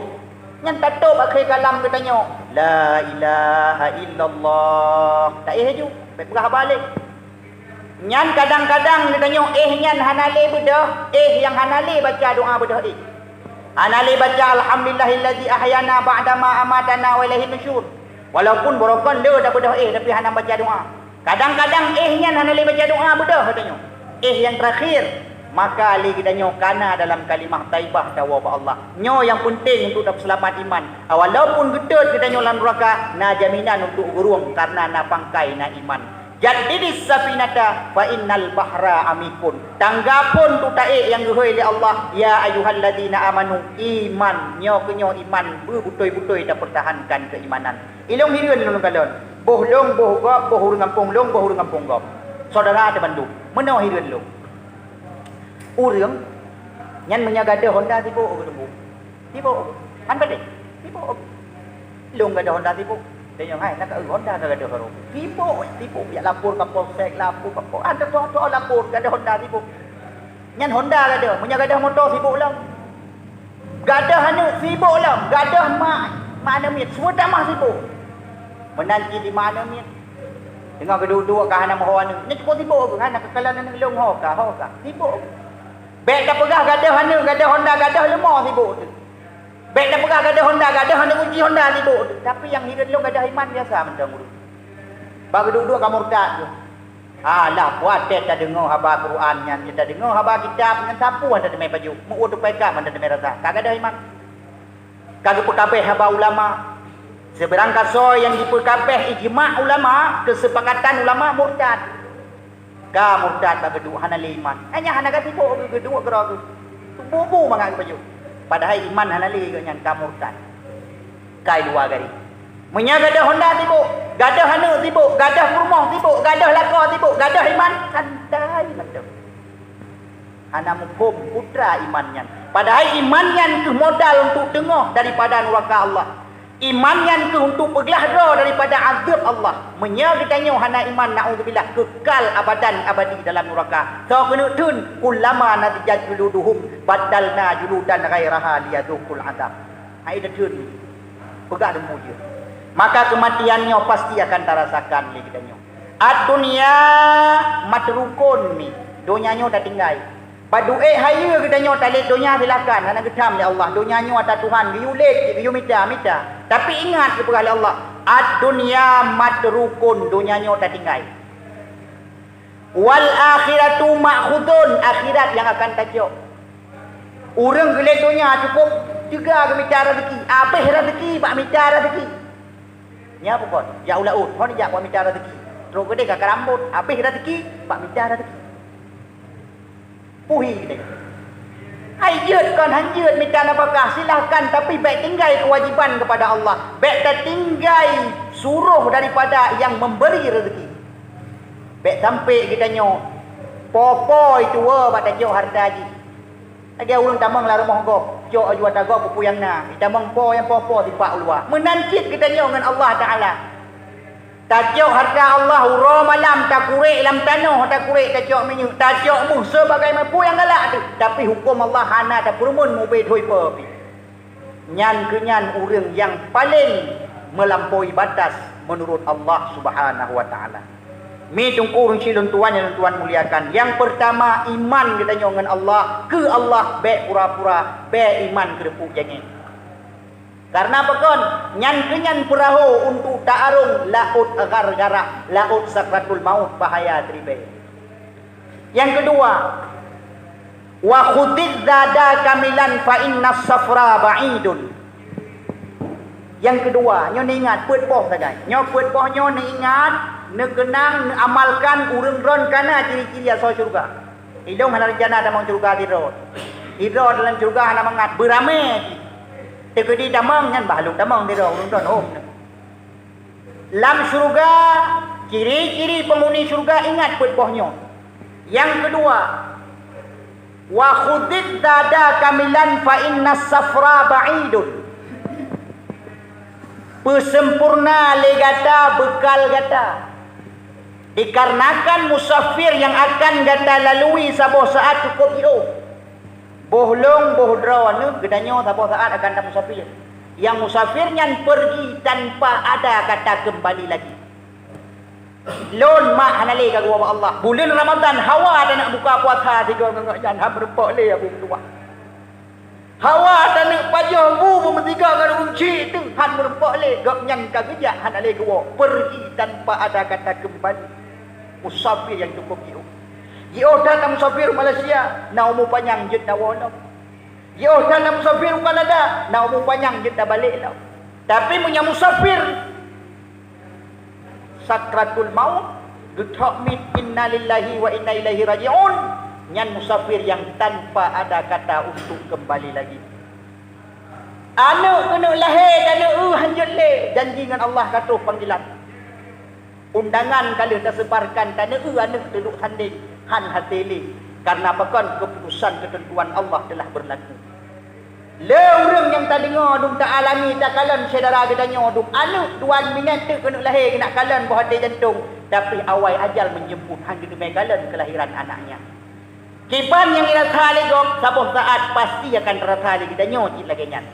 Nyan tatôb akhé kalam geutanyoe, la ilaha illallah. Ta éh laju, bék peugah haba lé. Nyan kadang-kadang geutanyoe éh nyan hana lé beudôh, éh nyang hana lé baca doá beudôh éh. Hana lé baca, "Alhamdulillahilladzi ahyana ba'dama amatana wa ilaihin nusyur." Walaupun barokon le tabeudôh éh, tapi hana baca doá. Kadang-kadang éh nyan hana lé baca doá beudôh geutanyoe. Éh nyang terakhir, maka lé geutanyoe kana dalam kalimah thaibah tawoe bak Allah. Nyoe nyang peunteng untuk tapeuseulamat iman. Walaupun geutot geutanyoe lam nuraka, na jaminan untuk geurueng karena na pangkai na iman. Jaddidis safinata fa innal bahra amikun. Tangga phon tu taék nyang geuhôi lé Allah, ya ayyuhalladzina amanu, iman, nyoe keuh nyoe iman, beubutôi-butôi tapeurtahankan keuimanan. Ilông hireuen lôn kalon, boh lông, boh gob, boh ureuëng gampông lông, boh ureuëng gampông gob. Syedara teuh bandum, meunoe hireuen lông. Ureuëng nyan meunyoe gadôh honda sibôk geuh teumbu. Sibôk. Han padé? Sibôk. Lông gadôh honda sibôk. Tanyong, "Hai, na ka eu honda ka gadôh baru?" Sibôk, sibôk. Jak lapor ka polsek, lapor ka pol-, ah, teutoh-toh lapor, gadôh honda sibôk. Nyan honda gadôh, meunyoe gadôh moto sibôk lom. Gadôh aneuk sibôk lom, gadôh mak, mak aneuk miet, semua tamah sibôk. Meunan cit di mak aneuk miet. Teungoh geuduek-duek ka hana meuho aneuk. Nyan cukôp sibôk geuh, hana keukalan aneuk lông ho ka, ho ka. Sibôk geuh. Bék tapeugah gadôh aneuk, gadôh honda, gadôh leumo sibôk teuh. Bèk tapeugah gadôh honda, gadôh hana kunci honda sibuk. Tapi nyang hireuen lôn gadôh iman biasa mantong ureueng. Bak geuduek-duek ka murtad tu. Alah, watèe tadeungoe haba Quran nyan, tadeungoe haba kitab nyan, sapeue hana teumé pajoh, meu-uet teupeukab hana teumé rasa. Ka gadôh iman. Ka geupeukabeh haba ulama. Seubeurangkasoe nyang jipeukabeh ijma ulama, keusepakatan ulama murtad. Ka murtad bak geuduek hana lé iman. Hanya hana ka sibuk geuduek keudroe geuh. Bu-bu mangat geupajoh. Padahai iman hana lé geuh nyan ka murtad. Kai luwa gari. Meunyoe gadôh honda sibuk, gadôh aneuk sibuk, gadôh peurumoh sibuk, gadôh lakoe sibuk, gadôh iman, santai mantong. Hana muphom peue treuk iman nyan. Padahai iman nyan keuh modal untuk teungoh daripada nuraka Allah. Iman nyan keuh untuk peuglah droe daripada azab Allah. Meunyoe geutanyoe hana iman, naudzubillah, keukal abadan abadi dalam nuraka. Soe keuneuk theun, "Kullama nadijat juluduhum baddalna juludan ghairaha liyadzuqul azab." Hai tatheun, peugah deungon jih. Maka keumatian nyoe pasti akan tarasakan lé geutanyoe. Ad-dunya matrukun mi, donya nyoe tatinggai. Bak duek hayeue geutanyoe talét donya, silakan, hana geutham lé Allah. Donya nyoe ata Tuhan, geuyue lét, geuyue mita, mita. Tapi ingat geupeugah lé Allah, "Ad-dunya matrukun," donya nyoe tatinggai. "Wal akhiratu ma'khudun," akhirat nyang akan tacok. Ureueng geulét donya cukôp teuga geumita raseuki, abéh raseuki bak mita raseuki. Nyan peue kon? Jak u laôt, hon jak bak mita raseuki. Trok keudeh ka karambot, abéh raseuki bak mita raseuki. Puhi keudeh. Hai jeuet kon, han jeuet mita nafakah, silahkan, tapi bèk tinggai keuwajiban keupada Allah. Bèk tatinggai suroh daripada nyang memberi rezeki. Bèk sampai geutanyoe po-po itu bak tacok hareuta jih. Lagèe ureueng tamong lam rumoh gob, cok aju ata gob peue-peue nyang na, itamong po nyang po-po sipak u luwa. Meunan cit geutanyoe ngon Allah Taala. Tacok hareuta Allah uroe malam, takurek lam tanoh, takurek tacok minyeuk, tacok méuh, sebagai peue nyang galak teuh. Tapi huköm Allah hana tapeureumeun mubé thoi po pih. Nyan keuh nyan ureueng nyang paleng meulampaui batas meunurot Allah Subhanahu wa Taala. Mi teungku ureueng syik lôn tuan nyang lôn tuan muliakan. Nyang peurtama, iman geutanyoe ngon Allah, keu Allah, bèk pura-pura, bèk iman keureupuk jangèe. Kareuna pakon? Nyan keuh nyan peurahô untuk ta-arông laôt ghargharah, laôt sakratul maut bahaya teuribèe. Nyang keudua, "Wa khudhiz zada kamilan fa innas safra ba'idun." Nyang keudua, nyoe neuingat peuet boh sagai. Nyoe peuet boh nyoe neuingat, neukeunang, neuamalkan, ureueng droen ka na ciri-ciri asoe syeuruga. Ilôn hana reuncana tamong syeuruga sidroe. Sidroe dalam syeuruga hana mangat, beuramé cit. Teukeudi tamong nyan bah lôn tamong sidroe, ureueng droen hom. Lam syeuruga, ciri-ciri peunghuni syeuruga ingat peuet boh nyoe. Nyang keudua, "Wa khudhiz zada kamilan fa innas safra ba'idun." Peusempurna lé gata beukal gata. Dikarenakan musafir nyang akan gata lalui saboh saát cukôp jiôh. Boh lôn, boh droeneuh, geutanyoe saboh saát akan tamusafir. Nyang musafir nyan pergi tanpa ada kata kembali lagi. Lôn mak hana lé ka geuwoe bak Allah. Buleuen Ramadhan hawa taneuk buka puasa sigoe ngon gobnyan, han meurumpok lé abu meutuwah. Hawa taneuk pajoh bu beumeusigoe ngon ureueng chik teuh, han meurumpok lé, gobnyan ka geujak hana lé geuwoe, pergi tanpa ada kata kembali. Musafir nyang cukôp jiôh. Jiôh that na musafir u Malaysia, na umu panyang jeuet na woe lom. Jiôh that na musafir u Kanada, na umu panyang jeuet na balek lom. Tapi meunyoe musafir sakratul maut, geuthok miet innalillahi wa inna ilaihi raji'un, nyan musafir nyang tanpa ada kata untuk kembali lagi. Aneuk keuneuk lahé, taneuk eu han jeuet lé, janji ngon Allah ka troh panggilan. Undangan ka lheueh tasebarkan, taneuk eu aneuk teuduek sandeng, han hasé lé. Kareuna pakon? Keuputusan keuteuntuan Allah teulah beurlaku. Le ureueng nyang tadeungoe dum, taalami, takalon syedara geutanyoe dum, aneuk dua minèt teuk keuneuk lahé keuneuk kalon boh até jantong, tapi awai ajal meunjeumput, han geuteumé kalon keulahiran aneuk nyan. Kiban nyang irasa lé gob, saboh saát pasti akan rasa lé geutanyoe cit lagèe nyan.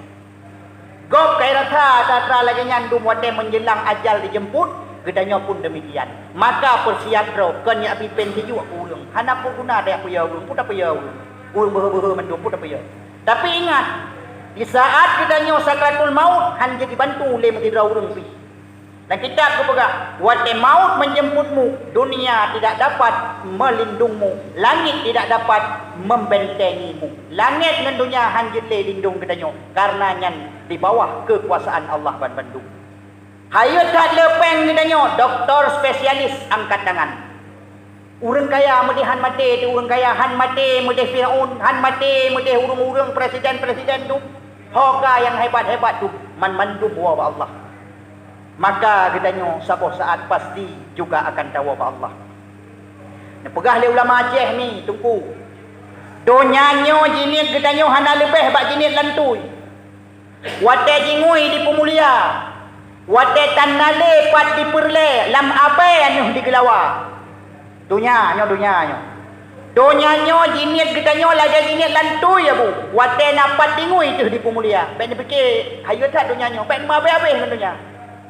Gob ka irasa atra-atra lagèe nyan dum watèe meunjeulang ajal jijeumput, geutanyoe pun deumikian. Maka peusiap droe, kon jak pipen sijuek keu ureueng. Hana peue guna tajak peuyô ureueng, peue tapeuyo ureueng. Ureueng beuhe-beuhe mandum, peue tapeuyo. Tapi ingat, Di saat geutanyoe sakratul maut, hana jeuet jibantu lé meusidroe ureuëng pih. Lam kitab geupeugah, "Watée maut menjemputmu, dunia tidak dapat melindungmu, langit tidak dapat membentengimu." Langét ngon donya hana jeuet lé lindong geutanyoe, kareuna nyan di bawah keukuasaan Allah banmandum. Hayeu that le péng geutanyoe, doktor spesialis angkat tangan. Ureuëng kaya meudeh hán maté, ureuëng kaya hán maté meudeh Fir'aun, hán maté meudeh ureuëng-ureuëng presiden-presiden tu. Ho ka nyang hebat-hebat tu, banmandum woe bak Allah. Maka geutanyoe saboh saat pasti juga akan tawoe bak Allah. Neupeugah lé ulama Aceh ni, Teungku, donya nyoe jiniet geutanyoe hana leubeh bak jiniet lantui. Watée jingui jipeumulia, watée tan nalé pat jipeureulée, lam abée aneuëk jigeulawa. Donya nyoe, donya nyoe. Donya nyoe jiniet geutanyoe lagée jiniet lantui, Abu. Watée na pat jingui teuh jipeumulia. Bék neupike hayeu that donya nyoe, bék neumeuabée-abée ngon donya.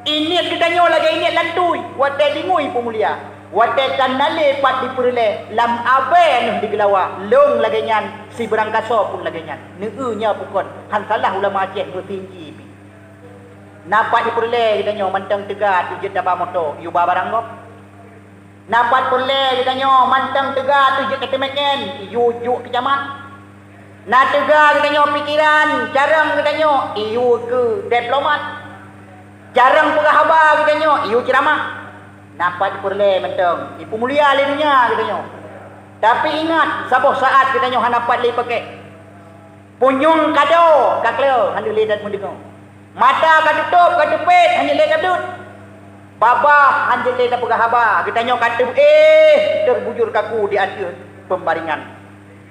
Jiniet geutanyoe lagée jiniet lantui, watée jingui jipeumulia. Watée tan nalé pat jipeureulée, lam abée aneuëk jigeulawa, lôn lagée nyan, sibeurangkasoe pun lagée nyan. Neu-eu nyoe bukon, hán salah ulama Aceh beusinci pih. Na pat jipeureulée geutanyoe mantong teuga teuh jeuet daba moto, yue ba barang gob. Na pat peureulée geutanyoe mantong teuga teuh jeuet ka teumeken, yue jok keu jameun. Na teuga geutanyoe pikeran, carông geutanyoe, yue keu diplomat. Carông peugah haba geutanyoe, yue ceuramah. Na pat peureulée mantong, jipeumulia lé donya geutanyoe. Tapi ingat, saboh saat geutanyoe hana pat lé pakék. Punyueng ka do, ka kleu, hana lé that meudeungoe. Mata ka teutôb, ka teupét, hana lé that deuet. Babah hana lé that peugah haba, geutanyoe ka teuéh, terbujur kaku di ateueh peumbaringan.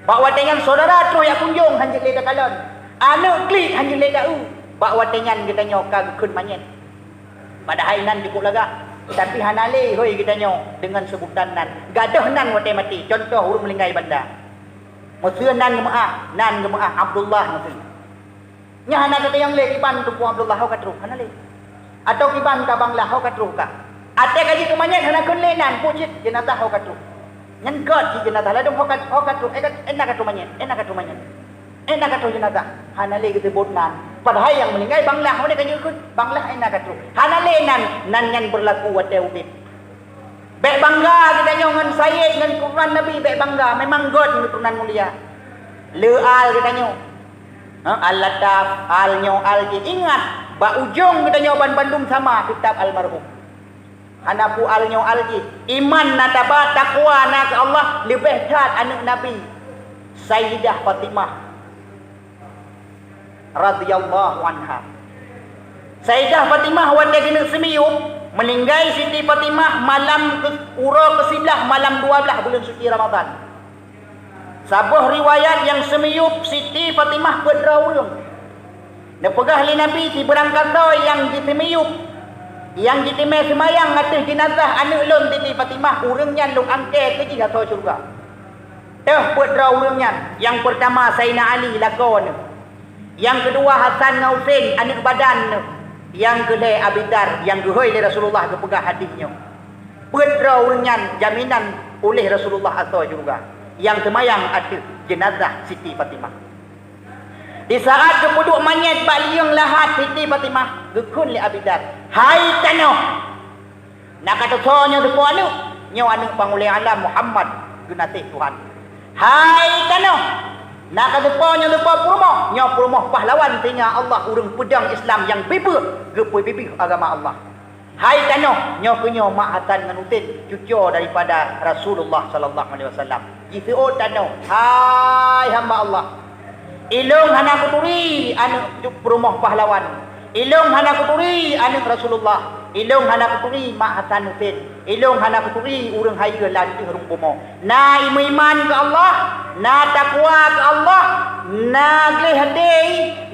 Bak watée nyan syedara troh jak kunjong, hana lé that kalon. Aneuëk klik hana lé that eu. Bak watée nyan geutanyoe ka geukheun manyét. Padahai nan cukup lagak, tapi hana lé hôi geutanyoe deungon seubutan nan. Gadôh nan watée maté, cuntoh ureuëng meuninggai banda. Meuseu nan geumeuáh, nan geumeuáh Abdullah meuseu. Nyan hana gata nyang lé kiban Teungku Abdullah ho ka troh, hana lé. Atawa kiban ka Bangla ho ka troh ka. Até ka jeuet keu manyét hana kheun lé nan, peue cit jeunazah ho ka troh. Nyan gét cit jeunazah ladôm ho ka, ho ka troh, eh, ka, eh, na ka troh manyét, eh, na ka troh manyét. Eh, na ka troh jeunazah, hana lé geuseubot nan. Padahai nyang meuninggai Bangla, ho ka jeuet kheun, Bangla, eh, na ka troh. Hana lé nan, nan nyan beurlaku watée udeb. Bék bangga geutanyoe ngon sayed, ngon keuturonan Nabi, bék bangga. Memang gét ngon keuturonan mulia. Le al geutanyoe. Ha, al-lataf, al nyoe, al jih. Ingat, bak ujong geutanyoe banmandum sama, teutab almarhum. Hana peue al nyoe, al jih. Iman na taba, takwa na keu Allah, leubeh that aneuëk Nabi, Sayyidah Fatimah radhiyallahu anha. Sayyidah Fatimah watée keuneuk seumiyueb, meuninggai Siti Fatimah malam ke-, uroe keusiblaih malam dua blaih buleuen suci Ramadhan. Saboh riwayat nyang seumiyueb Siti Fatimah peuet droe ureuëng. Neupeugah lé Nabi sibeurangkasoe nyang jiseumiyueb, nyang jiteumé seumayang ateueh jeunazah aneuëk lôn Siti Fatimah, ureuëng nyan lôn angkée keu jih asoe syeuruga. Teuh peuet droe ureuëng nyan, nyang peurtama Saidina Ali lakoe neuh, nyang keudua Hasan ngon Husein aneuëk badan neuh, nyang keulhée Abi Dar nyang geuhôi lé Rasulullah geupeugah hadih nyoe. Peuet droe ureuëng nyan jaminan uléh Rasulullah asoe syeuruga, nyang seumayang ateueh jeunazah Siti Fatimah. Di saat geupeuduek manyét bak liyeueng lahat Siti Fatimah, geukheun lé Abi Dar, "Hai tanoh!" Na ka teusoe nyoe teupo aneuëk, nyoe aneuëk Pangulée Alam Muhammad geunaséh Tuhan. Hai tanoh! Na ka teupo nyoe teupo peurumoh, nyoe peurumoh pahlawan singa Allah ureuëng peudong Islam nyang bibeuh geupeubibeuh agama Allah. Hai tanoh! Nyoe keuh nyoe mak Hasan ngon Husein, cucoe daripada Rasulullah sallallahu alaihi wasallam. Jiseuôt tanoh, "Hai hamba Allah! Ilôn hana kuturi aneuëk peurumoh pahlawan. Ilôn hana kuturi aneuëk Rasulullah. Ilôn hana kuturi mak Hasan Husein. Ilôn hana kuturi ureuëng hayeue lam ateueh rhueng bumoe. Na imeuiman keu Allah, na takwa keu Allah, na gleh dei,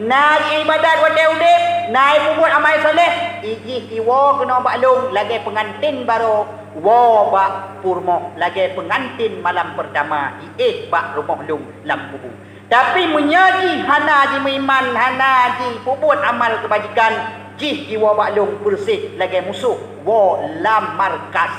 na iébadat watée udeb, na ipeubuet amai saleh, ijih iwoe keunoe bak lôn lagée peungantin barô woe bak peurumoh, lagée peungantin malam peurtama iéh bak rumoh lôn lam kubu." Tapi meunyoe jih hana jimeuiman, hana jipeubuet amal keubajikan, jih jiwoe bak lôn peureuseh lagée musoh woe lam markas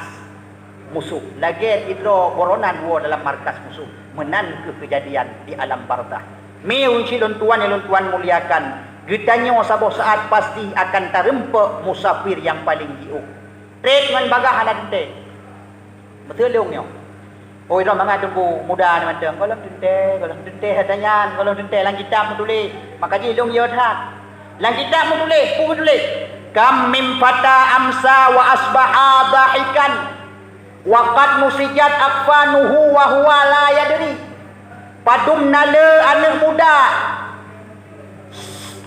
musoh, lagée sidroe buronan woe dalam markas musoh. Meunan kheueh keujadian di alam barzakh. Mi ureuëng chik lôn tuan nyang lôn tuan muliakan, geutanyoe saboh saat pasti akan tareumpok musafir nyang paleng jiôh. Treb ngon bagaih hana teuntée. Beutôi lôn nyoe. Oi, droe mangat teungku muda ni mantong. Gohlom teuntée, gohlom teuntée, hata nyan, gohlom teuntée lam kitab meutuléh. Maka jih lôn yue that. Lam kitab meutuléh, peue geutuléh? "Kam min fata amsa wa asbaha dhahikan, wa qad nusijat akfanuhu wa huwa la yadri." Padum na le aneuëk muda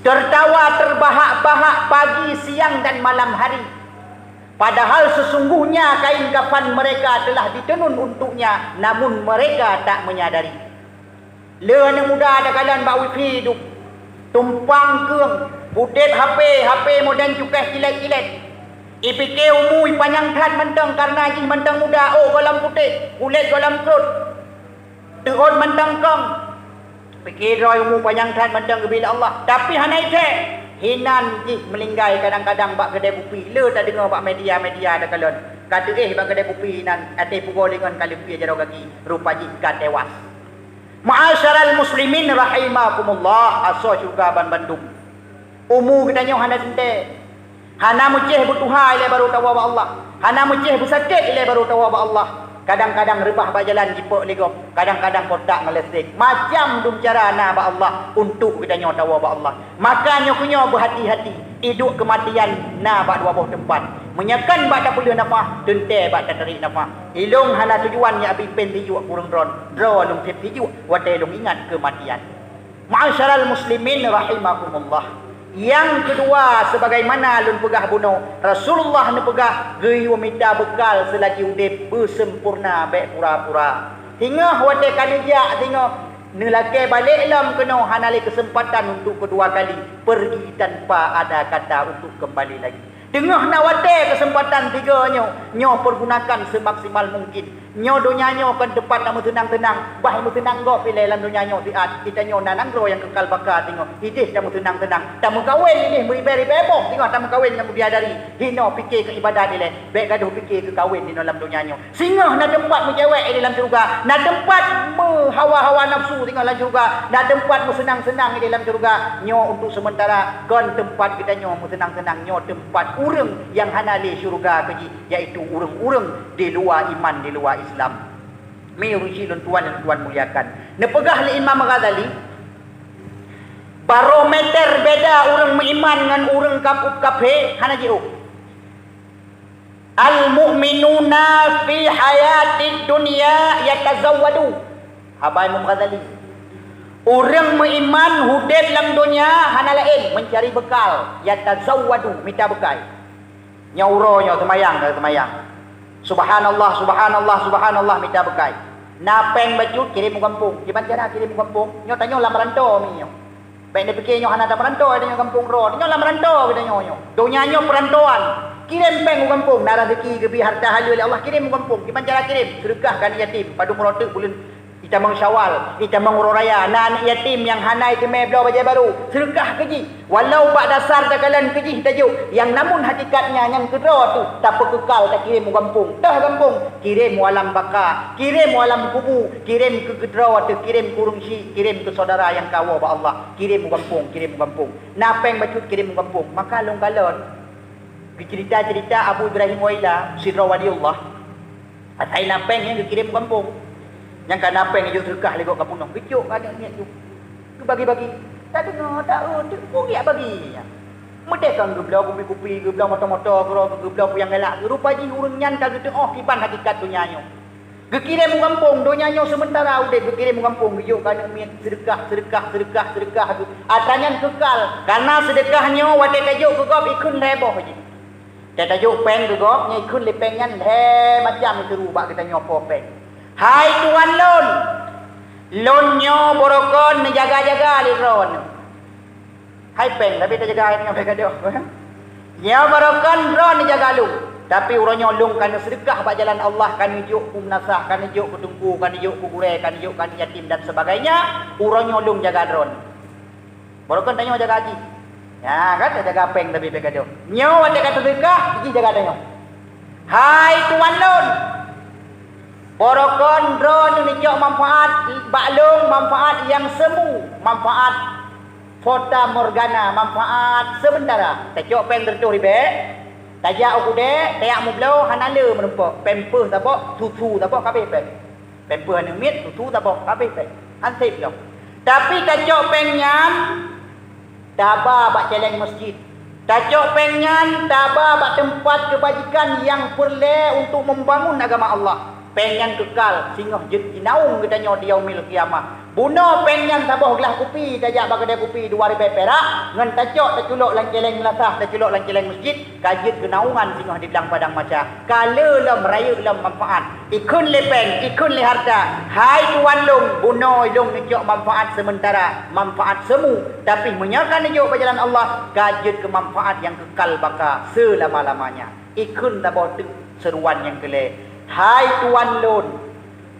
tertawa terbahak-bahak pagi, siang, dan malam hari. Padahal sesungguhnya kain kafan mereka telah ditenun untuknya, namun mereka tak menyadari. Le aneuëk muda takalon bak wifi duek, tumpang keueng, udeb HP, HP modern cukéh kilat-kilat. Ipike umu ipanyang that mantong karena jih mantong muda, ôk gohlom putéh, kulét gohlom krot. Teuôt mantong kong. Pike droe umu panyang that mantong geubri lé Allah, tapi hana iték. Hinan jih meuninggai kadang-kadang bak keudè kupi. Le tadeungoe bak media-media takalon, ka teuéh bak keudè kupi hinan até pugoe lingon ka leupie jaroe gaki, rupa jih ka tewas. Ma'asyiral muslimin rahimakumullah, asoe syeuruga banmandum. Umu geutanyoe hana teuntée. Hana meucéh beutuha ilée barô tawoe bak Allah. Hana meucéh beusakét ilée barô tawoe bak Allah. Kadang-kadang reubah bak jalan jipok lé gob, kadang-kadang kontak ngon listrik. Macam dum cara na bak Allah untuk geutanyoe tawoe bak Allah. Maka nyoe keuh nyoe beuhati-hati, iduek keumatian na bak dua boh teumpat. Meunyoe kon bak tapeuleueh nafah, teuntée bak tatarék nafah. Ilôn hana tujuan nyang abi péng sijuek kureueng droen, droe lôn seb sijuek watée lôn ingat keumatian. Ma'asyiral muslimin rahimakumullah. Nyang keudua, sebagaimana lôn peugah bunoe, Rasulullah neupeugah geuyue mita beukal seulagi udeb, beuseumpurna bék pura-pura. Singoh watée ka neujak singoh, neulakée balek lom keunoe, hana lé keuseumpatan untuk keudua kali, pergi tanpa ada kata untuk kembali lagi. Teungoh na watée keuseumpatan tiga nyoe, nyoe peugunakan seumaksimal mungkin. Nyoe donya nyoe kon teumpat tameuseunang-seunang, bah meuseunang gob ilée lam donya nyoe siat. Geutanyoe na nanggroe nyang keukal baka teungoh, ideh tameuseunang-seunang. Tameukawen ideh meuribée-ribée boh teungoh tameukawen ngon bidadari. Hinoe pike keu ibadat ilée, bék gadoh pike keu kawen inoe lam donya nyoe. Singoh na teumpat meucewek ilée lam syeuruga, na teumpat meuhawa-hawa nafsu singoh lam syeuruga, na teumpat meuseunang-seunang ilée lam syeuruga. Nyoe untuk seumeuntara kon teumpat geutanyoe meuseunang-seunang, nyoe teumpat ureuëng nyang hana lé syeuruga keu jih, yaitu ureuëng-ureuëng di luwa iman, di luwa Islam. Mi ureuëng chik lôn tuan nyang lôn tuan muliakan. Neupeugah lé Imam Ghazali, barometer beda ureuëng meuiman ngon ureuëng kap-, kafé hana jiôh. "Al-mu'minuna fi hayatid dunya yatazawwadu." Haba Imam Ghazali. Ureuëng meuiman udeb lam donya hana laén meucari beukal, yatazawwadu, mita beukai. Nyoe uroe nyoe seumayang ka seumayang. Subhanallah, subhanallah, subhanallah, mita beukai. Na péng bacut kirém u gampông. Kiban cara kirém u gampông? Nyoe tanyoe lam rantô mi nyoe. Bék neupike nyoe hana tameuranto, tanyoe gampông droe. Tanyoe lam rantô geutanyoe nyoe. Donya nyoe peurantoan. Kirém péng u gampông, na raseuki geubri harta haleue lé Allah, kirém u gampông. Kiban cara kirém? Seudeukah keu aneuk yatim, padum uroe teuk buleuen itamong Syawal, itamong uroe raya, na aneuk yatim nyang hana iteumé bloe bajée barô, seudeukah keu jih. Walau bak dasar takalon keu jih tajok, nyang namun hakikatnya nyan keudroe teuh tapeukeukal takirém u gampông. Toh gampông, kirém u alam baka, kirém u alam kubu, kirém keu keudroe teuh, kirém keu ureuëng syik, kirém keu syedara nyang ka woe bak Allah. Kirém u gampông, kirém u gampông. Na péng bacut kirém u gampông. Maka lôn kalon, geuceurita-ceurita Abu Ibrahim Waila sidroe waliullah. Asai na péng nyang geukirém u gampông. Nyang ka na péng jijok seudeukah lé gob ka peunoh. Geujok keu aneuk miet jih. Geubagi-bagi. Tadeungoe, taeu, teupeue geujak bagi nyan. Meudeh kon geubloe kupi-kupi, geubloe moto-moto, geubloe, geubloe kuyang galak. Rupa jih ureuëng nyan ka geuteuôh kiban hakikat donya nyoe. Geukirém u gampông, donya nyoe seumeuntara udeb, geukirém u gampông, geujok keu aneuk miet, seudeukah, seudeukah, seudeukah, seudeukah. Atra nyan keukal, kareuna seudeukah nyoe watée tajok keu gob ikheun lhée boh jih. Teutajok péng keu gob, nyan ikheun lé péng nyan lhée macam teuru bak geutanyoe po péng. Hai tuan lôn, lôn nyoe barokon neujaga-jaga lé droeneuh. Hai péng, tapi tajaga hai nyoe péng gadoh. Nyoe barokon droeneuh jaga lôn, tapi uroe nyoe lôn ka neuseudeukah bak jalan Allah, ka neujok keu meunasah, ka neujok keu teungku, ka neujok keu gurée, ka neujok keu aneuk yatim dan sebagainya. Uroe nyoe lôn jaga droeneuh. Barokon tanyoe jaga jih. Ya kan, jaga péng tapi péng gadoh. Nyoe watée ka teudeukah, jih jaga tanyoe. Hai tuan lôn, barokon droeneuh Cok manfaat bak lôn, manfaat nyang semu, manfaat fata morgana, manfaat sementara. Tacok péng seratus ribèe, tajak u keudè, tajak meubloe, hana le meurumpok. Pampers saboh, susu saboh, ka abéh péng. Pampers aneuk miet, susu saboh, ka abéh péng. Han sép lom. Tapi tacok péng nyan, taba bak céléng masjid. Tacok péng nyan taba bak teumpat keubajikan nyang peureulée untuk membangun agama Allah. Péng nyan keukal, singoh jeuet jinaung geutanyoe di Yaumil Qiyamah. Bunoe péng nyan saboh glah kupi tajak bak keudè kupi dua ribèe pirak, ngon tacok taculok lam céléng meulasah, taculok lam céléng masjid, ka jeuet keunaungan singoh di blang padang mahsyar. Ka le lom, rayeuk lom manfaat. Ikheun lé péng, ikheun lé harta, "Hai Tuhan lôn, bunoe lôn neucok manfaat sementara, manfaat semu, tapi meunyoe ka neujok bak jalan Allah, ka jeuet keu manfaat nyang keukal baka seulama-lamanya." Ikheun saboh teuk seuruan nyang keu lhèe, "Hai Tuhan lôn,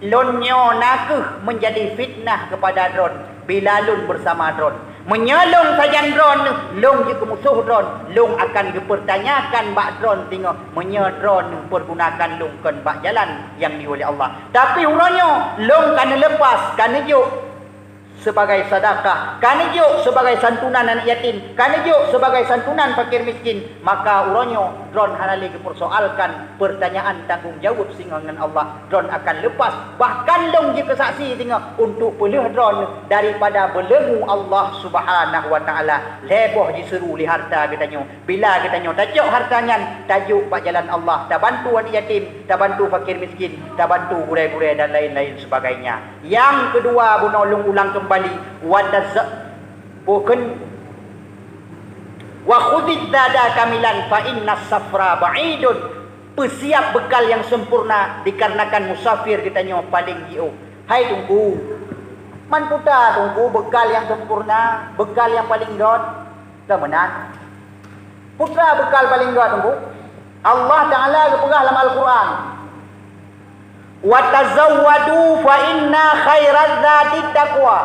lôn nyoe na kheueh meunjadi fitnah keupada droe bila lôn beusama droe. Meunyoe lôn sajan droe, lôn jeuet keu musoh droe, lôn akan geupeurtanyakan bak droe singoh meunyoe droe peugunakan lôn kon bak jalan nyang jiyue lé Allah. Tapi uroe nyoe lôn ka neuleupas, ka neujok sibagai seudakah, ka neujok sibagai santunan aneuk yatim, ka neujok sibagai santunan fakir miskin, maka uroe nyoe droe hana lé geupeursoalkan peurtanyaan tanggong jaweueb singoh ngon Allah. Droe akan leupas, bahkan lôn jeuet keu saksi singoh untuk peulheueh droe daripada beuleumu Allah Subhanahu wa Taala. Lhèe boh jiseuru lé harta geutanyoe. Bila geutanyoe tacok harta nyan, tajok bak jalan Allah, tabantu aneuk yatim, tabantu fakir miskin, tabantu gurèe-gurèe dan laén-laén seubagainya. Nyang keudua, bunoe lôn ulang keumbali, wa taza-, bukon, "Wa khudhiz zada kamilan fa innas safra ba'idun." Peusiap beukal nyang sempurna, dikarenakan musafir geutanyoe paleng jiôh. Hai Teungku, man peue teuma Teungku beukal nyang sempurna, beukal nyang paleng göt? Ka meunan. Peue teuma beukal paleng göt, Teungku? Allah Taala geupeugah lam Al-Quran, "Wa tazawwadu fa inna khairaz zadi taqwa."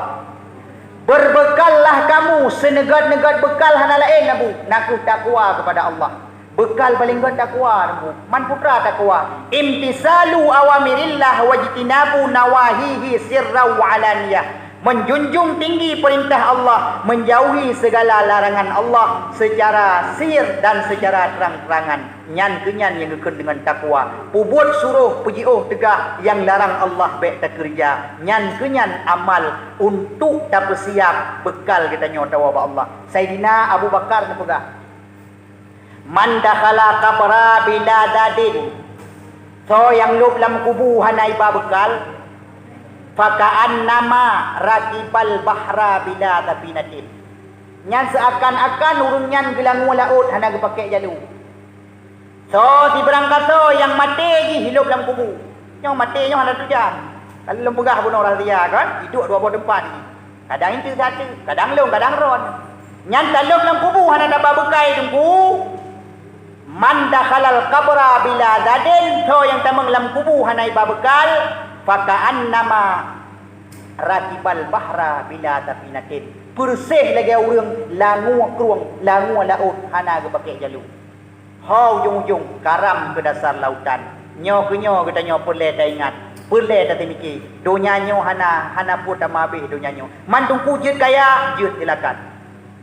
Berbeukallah kamu, seuneugöt-neugöt beukal hana laén, Abu, nakeuh takwa keupada Allah. Beukal paleng göt takwa, Teungku. Man peue teuma takwa? Imtisalu awamirillah wajtinabu nawahihi sirran wa alaniyah. Menjunjung tinggi peurintah Allah, menjauhi segala larangan Allah secara sir dan secara terang-terangan. Nyan keuh nyan nyang geukheun deungon takwa. Peubuet suroh, peujiôh teugah, nyang larang Allah bèk takeureuja. Nyan keuh nyan amal untuk tapeusiap beukal geutanyoe tawoe bak Allah. Saidina Abu Bakar neupeugah, "Man dakhala qabra bila zadin," soe nyang lôb lam kubu hana iba beukal, "faka'annama rakibal bahra bila safinatin," nyan seuakan-akan ureuëng nyan geulangue laôt hana geupakék jalô. Soe sibarang kasoe nyang maté jih lôb lam kubu, nyoe maté nyoe hana tujan. Ka lôn peugah bunoe rahsia kan, iduek dua boh teumpat jih. Kadang intu satu, kadang lôn, kadang droen. Nyan talôn lam kubu hana taba beukai, Teungku. "Man dakhalal qabra bila zadin," soe nyang tamong lam kubu hana iba beukal, "faka'annama rakibal bahra bila safinatin." Peureuseh lagée ureuëng langue krueng, langue laôt hana geupakék jalô. Ho ujong-ujong karam keu dasar lautan. Nyoe keuh nyoe geutanyoe peureulée taingat, peureulée tateumiki. Donya nyoe hana, hana peuet tameuhabéh donya nyoe. Man Teungku jeuet kaya, jeuet silakan.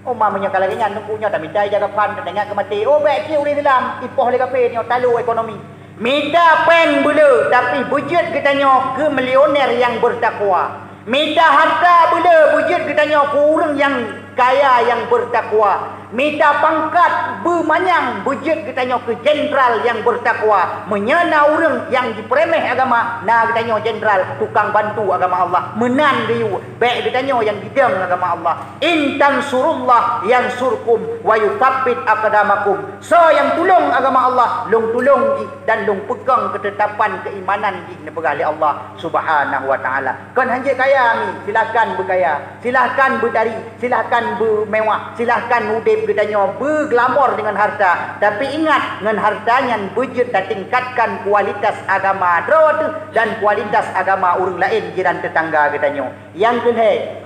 Oh, ma meunyoe ka lagée nyan, Teungku nyoe tamita ija gapan, taingat keu maté. Oh, bék cit ureuëng Islam ipoh lé kafé nyoe, talo ekonomi. Mita péng beuleu, tapi beujeuet geutanyoe keu milioner nyang beutakwa. Mita hareuta beuleu, beujeuet geutanyoe keu ureuëng nyang kaya nyang beutakwa. Mita pangkat beumanyang, beujeuet geutanyoe keu jeundral nyang beutakwa. Meunyoe na ureuëng nyang jipeureméh agama, na geutanyoe jeundral, tukang bantu agama Allah. Meunan geuyue, bék geutanyoe nyang gidong agama Allah. "In tansurullah yansurkum wa yutsabbit aqdamakum." Soe nyang tulông agama Allah, lôn tulông jih dan lôn peukong keutetapan keuimanan jih, neupeugah lé Allah Subhanahu wa Taala. Kon hanjeuet kaya mi, silahkan beukaya, silahkan beutari, silahkan beumewah, silahkan udeb geutanyoe beuglamor deungon hareuta. Tapi ingat, ngon hareuta nyan beujeuet tatingkatkan kualitas agama droe teuh dan kualitas agama ureuëng laén jiran teutangga geutanyoe. Nyang keulhée,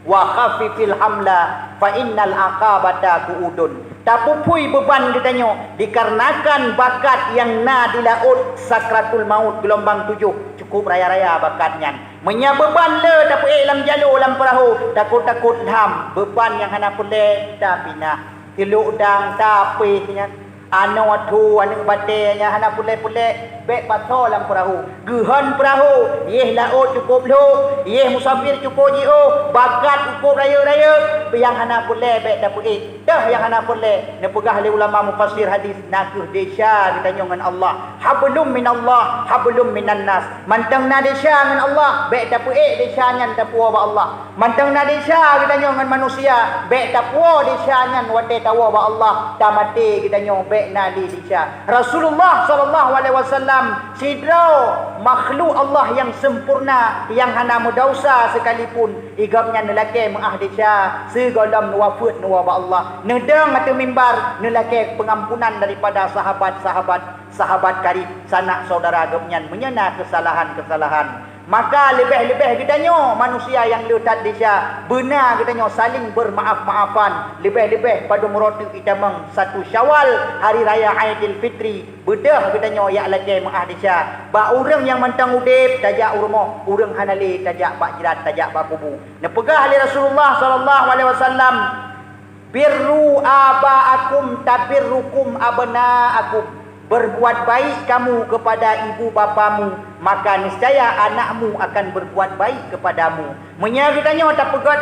Wa khaffifil hamla fa innal aqabata qu'udun. Tapeuphui beuban geutanyoe dikarenakan bakat nyang na di laôt sakratul maut geulumbang tujoh, cukup raya-raya bakat nyan. Meunyoe beuban le tapeuék lam jalô lam peurahô, takot-takot lham, beuban nyang hana peureulée tapinah. Teulok dang tapéh nyan. Anoe tho aneuëk batée nyang hana peureulée-peureulée, bék pasoe lam peurahô. Geuhon peurahô, yeh laôt cukup lhok, yeh musafir cukup jiôh, bakat cukup rayeuk-rayeuk, nyang hana peureulée bék tapeuék. Teuh nyang hana peureulée, neupeugah lé ulama mufasir hadis, na kheueh desya geutanyoe ngon Allah. Hablum minallah, hablum minannas. Mantong na desya ngon Allah, bék tapeuék desya nyan tapuwoe bak Allah. Mantong na desya geutanyoe ngon manusia, bék tapuwoe desya nyan watée tawoe bak Allah, tamaté geutanyoe bék na lé desya. Rasulullah sallallahu alaihi wasallam sidroe makhluk Allah nyang sempurna, nyang hana meudausa sekalipun, i gobnyan neulakée meuáh desya, sigohlom neuwafeuet neuwoe bak Allah. Neudong ateueh mimbar, neulakée peungampunan daripada sahabat-sahabat, sahabat karib, sanak saudara gobnyan, meunyoe na keusalahan-keusalahan. Maka leubeh-leubeh geutanyoe manusia nyang le that desya, beuna geutanyoe saling beurmaaf-maafan, leubeh-leubeh padum uroe teuk itamong satu Syawal, Hari Raya Aidil Fitri, beudôh geutanyoe jak lakée meuáh desya. Bak ureuëng nyang mantong udeb, tajak u rumoh, ureuëng hana lé, tajak bak jrat, tajak bak kubu. Neupeugah lé Rasulullah sallallahu alaihi wasallam, "Birru aba'akum tabirrukum abna'akum." Berbuat baik kamu kepada ibu bapamu, maka niscaya anakmu akan berbuat baik kepadamu. Meunyoe geutanyoe tapeugét,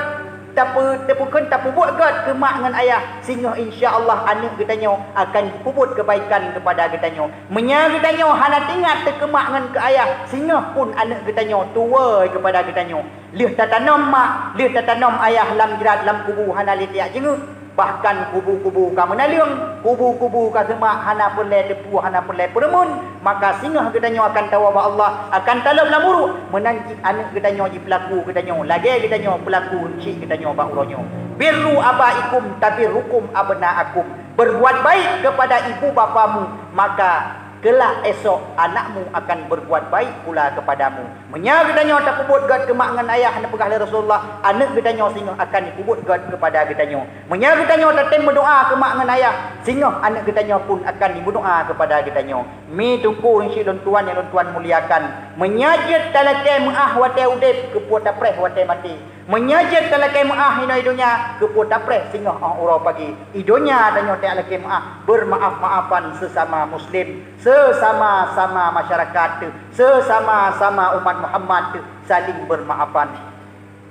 tape-, tapeukheun, tapeubuet gét keu mak ngon ayah, singoh insya Allah aneuëk geutanyoe akan jipeubuet keubaikan keupada geutanyoe. Meunyoe geutanyoe hana teuingat keu mak ngon keu ayah, singoh pun aneuëk geutanyoe tuwoe keupada geutanyoe. Lheueh tatanom mak, lheueh tatanom ayah lam jrat lam kubu hana lé tajak jeungeuk, bahkan kubu-kubu ka meunaleueng, kubu-kubu ka seumak hana peureulée teupue, hana peureulée peureumeun, maka singoh geutanyoe akan tawoe bak Allah, akan talop lam uruek, meunan cit aneuëk geutanyoe jipeulaku geutanyoe lagée geutanyoe peulaku runcik geutanyoe bak uroe nyoe. "Birru abaikum tabirrukum abnaakum." Berbuat baik kepada ibu bapamu, maka kelak esok anakmu akan berbuat baik pula kepadamu. Meunyoe geutanyoe tapeubuet gét keu mak ngon ayah, neupeugah lé Rasulullah, aneuëk geutanyoe singoh akan jipeubuet gét keupada geutanyoe. Meunyoe geutanyoe tatem meudoá keu mak ngon ayah, singoh aneuëk geutanyoe pun akan jimeudoá keupada geutanyoe. Mi teungku, eunsyiek lôn tuan nyang lôn tuan muliakan, meunyoe jeuet talakée meuáh watée udeb, keupeue tapreh watée maté. Meunyoe jeuet talakée meuáh inoe i donya, keupeue tapreh singoh óh uroe pagi. I donya tanyoe talakée meuáh, beurmaaf-maafan seusama muslim, seusama-sama masyarakat teuh, seusama-sama umat Muhammad teuh, saling beurmaafan.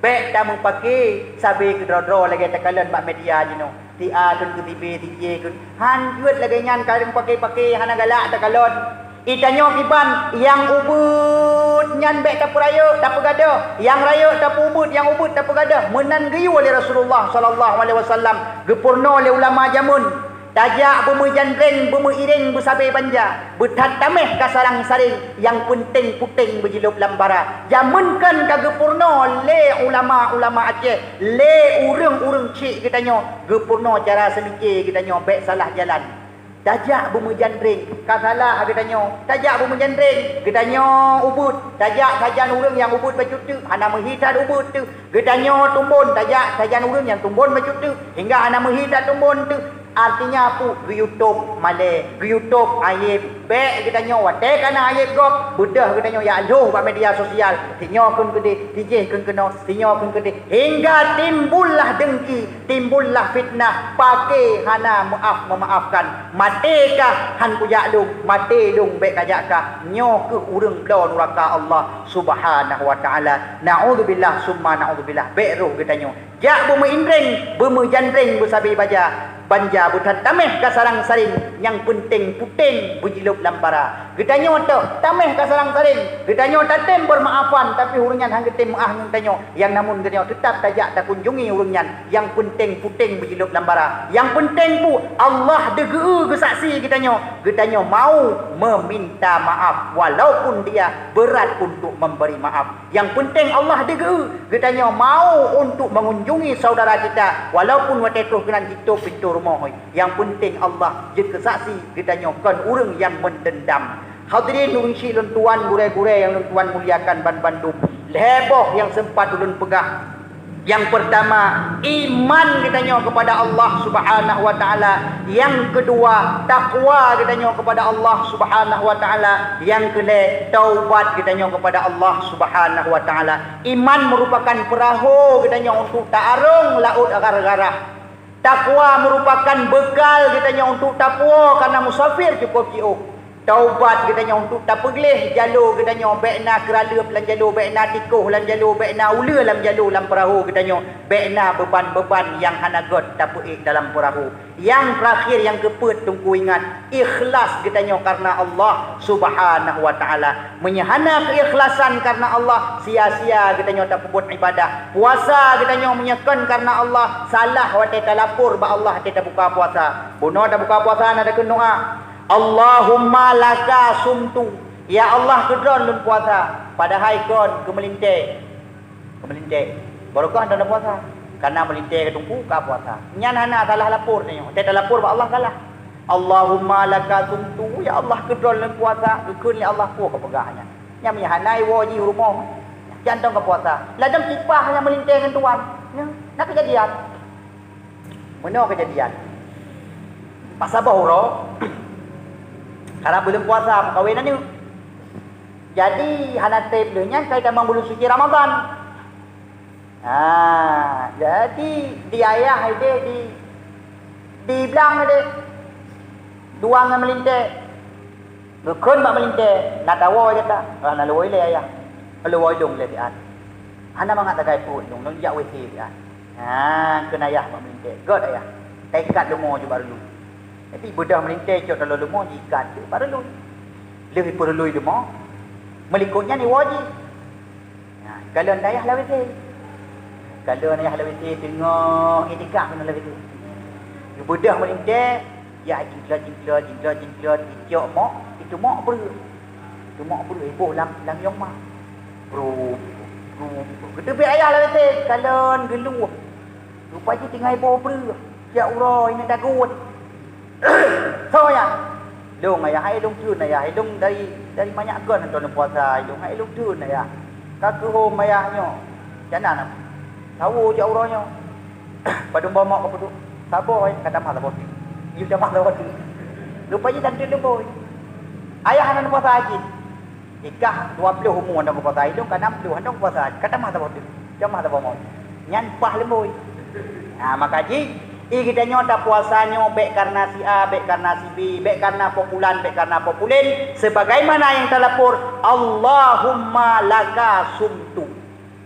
Bék tameupaké sabe keudroe-droe lagée takalon bak media jinoe. Si A kheun keu si B, si C kheun. Han jeuet lagée nyan, ka lheueh paké-paké, hana galak takalon. I tanyoe kiban, nyang ubeuet nyan bék tapeurayeuk, tapeugadôh. Nyang rayeuk tapeuubeuet, nyang ubeuet tapeugadôh. Meunan geuyue lé Rasulullah sallallahu alaihi wasallam, geupeurunoe lé ulama jameun. Tajak beumeujanreng, beumeuireng beusabe banja, beuthat taméh ka sarang-sareng, nyang peunteng puténg beujilôb lam bara. Jameun kon ka geupeurunoe lé ulama-ulama Aceh, lé ureuëng-ureuëng chik geutanyoe, geupeurunoe cara seumiké geutanyoe bék salah jalan. Tajak beumeujanreng, ka salah geutanyoe. Tajak beumeujanreng, geutanyoe ubeuet. Tajak sajan ureuëng nyang ubeuet bacut teuk, hana meuhi that ubeuet teuh. Geutanyoe tumbon, tajak sajan ureuëng nyang tumbon bacut teuk, hingga hana meuhi that tumbon teuh. Artinya peue? Geuyue tôb malée, geuyue tôb ayeb. Bék geutanyoe watée ka na ayeb gob, beudôh geutanyoe jak lhôh bak media sosial. Si nyoe kheun keudeh, si jéh kheun keunoe, si nyoe kheun keudeh. Hingga timbullah dengki, timbullah fitnah, paké hana meuáh meumaafkan. Maté kah han kujak lôn, maté lôn bék kajak kah. Nyoe kheueh ureuëng bloe nuraka Allah Subhanahu wa Ta'ala. Na'udzubillah summa na'udzubillah. Bék rôh geutanyoe. Jak beumeuinreng, beumeujanreng beusabe baja, banja beuthat taméh ka sarang-sareng, nyang peunteng puténg beujilôb lam bara. Geutanyoe toh taméh ka sarang-sareng, geutanyoe tatem beurmaafan, tapi ureuëng nyan han geutem meuáh ngon tanyoe. Nyang namun geutanyoe teutab tajak takunjungi ureuëng nyan, nyang peunteng puténg beujilôb lam bara. Nyang peunteng peue? Allah deuh geu-eu geusaksi geutanyoe, geutanyoe mau meuminta maaf, walaupun dia berat untuk memberi maaf. Nyang peunteng Allah deuh geu-eu, geutanyoe mau untuk mengunjungi saudara kita, walaupun watée troh keunan jitôb pintoe rumoh. Nyang peunteng Allah jeuet keu saksi geutanyoe kon ureuëng nyang meudendam. Hadirin ureuëng chik lôn tuan, gurée-gurée nyang lôn tuan muliakan banbandum, lhée boh nyang seumpat ulôn peugah. Nyang peurtama, iman geutanyoe keupada Allah Subhanahu wa Taala. Nyang keudua, takwa geutanyoe keupada Allah Subhanahu wa Taala. Nyang keulhèe, taubat geutanyoe keupada Allah Subhanahu wa Taala. Iman meurupakan peurahô geutanyoe untuk ta-arông laôt garah-garah. Takwa meurupakan beukal geutanyoe untuk tapuwoe kareuna musafir cukôp jiôh. Taubat geutanyoe untuk tapeugleh jalo geutanyoe, bèk na keuraleueb lam jalo, bèk na tikoh lam jalo, bèk na uleue lam jalo, lam peurahô geutanyoe, bèk na beuban-beuban nyang hana gèt tapeuék dalam peurahô. Nyang teurakhir, nyang keupeuet, Teungku ingat, ikhlas geutanyoe kareuna Allah Subhanahu wa Taala. Meunyoe hana keuikhlasan kareuna Allah, sia-sia geutanyoe tapeubuet ibadah. Puasa geutanyoe meunyoe kon kareuna Allah, salah watèe talapor bak Allah watèe tabuka puasa. Bunoe tabuka puasa na takheun doa, "Allahumma laka sumtu." Ya Allah, keu Droen lôn puasa. Padahai kon, keu meulintèe. Keu meulintèe. Barokah droen puasa. Kareuna meulintèe keu Teungku ka puasa. Nyan hana salah lapor tanyoe. Watèe talapor bak Allah salah. "Allahumma laka sumtu." Ya Allah, keu Droen lôn puasa. Geukheun lé Allah, peue kapeugah nyan. Nyan meunyoe hana iwoe jih u rumoh, jantung ka puasa. Ladôm kipah nyang meulintèe ngon tuan. Nyan, na keujadian. Meunoe keujadian. Pas saboh uroe, karab buleuen puasa, meukawen aneuk. Jadi, hana trép lheueh nyan ka jitamong buleuen suci Ramadhan. Ha, jadi di ayah idéh di, di blang idéh. Dua ngon meulintèe. Geukheun bak meulintèe, "Na tawoe gata?" "Ah, na luwoe ilèe, Ayah." "Luwoe ilôn ilèe siat." "Hana mangat tagai pruet lôn, lôn jak W C siat." Ha, kheun ayah bak meulintèe, "Gèt, Ayah. Taikat leumo ju bak reului." Tapi beudôh meulintèe cok taloe leumo jiikat ju bak reului. Lheueh ipeureului leumo, meulikot nyan iwoe jih. Nah, kalon ayah lam W C. Kalon ayah lam W C, teungoh iktikaf keunoe lam W C. Geubeudôh meulintèe, ya jingklot, jingklot, jingklot, jingklot, icok mok, itumok breueh. Itumok breueh, iboh lam, lam yong ma. Brum, brum, brum. Geuteubiet ayah lam W C, kalon geuluh. Rupa jih tinggai boh breueh, jak uroe ingat dagot. "Soe nyan?" "Lôn, Ayah, hai lôn theun, Ayah. Hai lôn dari, dari manyak kon hantom lôn puasa, hai lôn. Hai lôn theun, Ayah. Ka keuhom Ayah nyoe." "Cak na, na. Sawo jak uroe nyoe." "Padum boh mok ka peuduek?" "Saboh, Ayah." "Ka tamah saboh teuk." "Yue tamah saboh teuk." Rupa jih dan teuk leumbôi. Ayah hana puasa cit. Ikah dua ploh umu hantom geupuasa, ilôn ka nam ploh hantom geupuasa, ka tamah saboh teuk, tamah saboh mok. Nyan paih leumbôi. Nah, maka jih, i geutanyoe tapuasa nyoe bèk kareuna si A, bèk kareuna si B, bèk kareuna po pulan, bèk kareuna po pulen, sebagaimana nyang talapor, "Allahumma laka sumtu."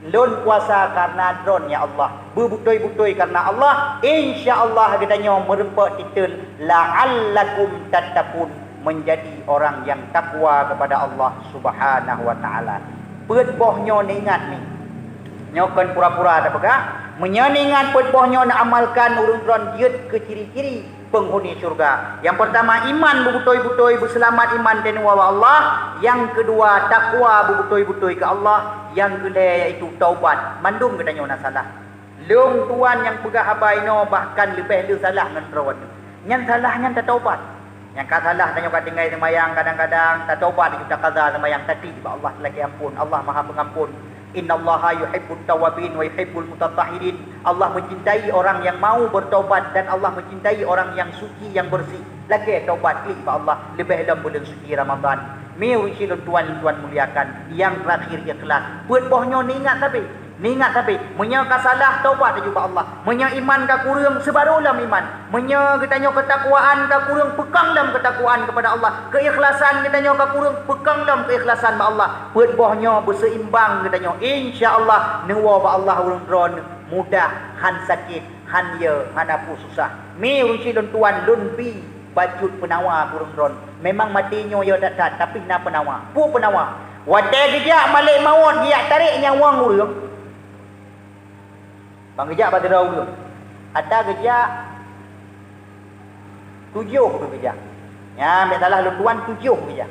Lôn puasa kareuna Droen, ya Allah. Beubeutôi-beutôi kareuna Allah, insya Allah geutanyoe meurumpok titeun, "La'allakum tattaqun", menjadi orang yang takwa kepada Allah Subhanahu wa Taala. Peuet boh nyoe neuingat nyoe. Nyoe kon pura-pura tapeugah. Meunyoe neuingat peuet boh nyoe neuamalkan, ureueng droen jeuet keu ciri-ciri penghuni syurga. Nyang peurtama, iman beubeutôi-beutôi, beuseulamat iman teuh nibak Allah. Nyang keudua, takwa beubeutôi-beutôi keu Allah. Nyang keulhèe, yaitu taubat. Mandum geutanyoe na salah. Lôn tuan nyang peugah haba inoe bahkan leubeh le salah ngon droe. Nyan salah nyan tataubat. Nyang ka salah tanyoe ka tinggai seumayang, kadang-kadang tataubat, takaza seumayang, takli bak Allah seulakèe ampôn. Allah Maha Pengampun. "Innallaha yuhibbut tawwabin wa yuhibbul mutatahhirin." Allah mencintai orang yang mau bertaubat dan Allah mencintai orang yang suci, yang bersih. Lakèe taubat klik bak Allah leubeh lom buleuen suci Ramadhan. Mi ureueng syedara lôn tuan, lôn tuan muliakan, nyang teurakhir ikhlas. Peuet boh nyoe neuingat sabe. Neuingat sabe, meunyoe ka salah, taubat laju bak Allah. Meunyoe iman ka kureueng, seubarô lom iman. Meunyoe geutanyoe keutakwaan ka kureueng, peukong lom keutakwaan keupada Allah. Keuikhlasan geutanyoe ka kureueng, peukong lom keuikhlasan bak Allah. Peuet boh nyoe beuseuimbang geutanyoe. Insya Allah, neuwoe bak Allah ureueng droen mudah, han sakét, han ye, hana peue susah. Mi ureueng syedara lôn tuan, lôn bi bacut peunawa keu ureueng droen. Memang maté nyoe yo that-that, tapi na peunawa. Peue peunawa? Watèe geujak malaikat maut geujak tarek nyawöng ureueng, ban geujak bak sidroe ureueng. Ata geujak tujoh keu geujak. Nyan, bèk salah lôn tuan, tujoh geujak.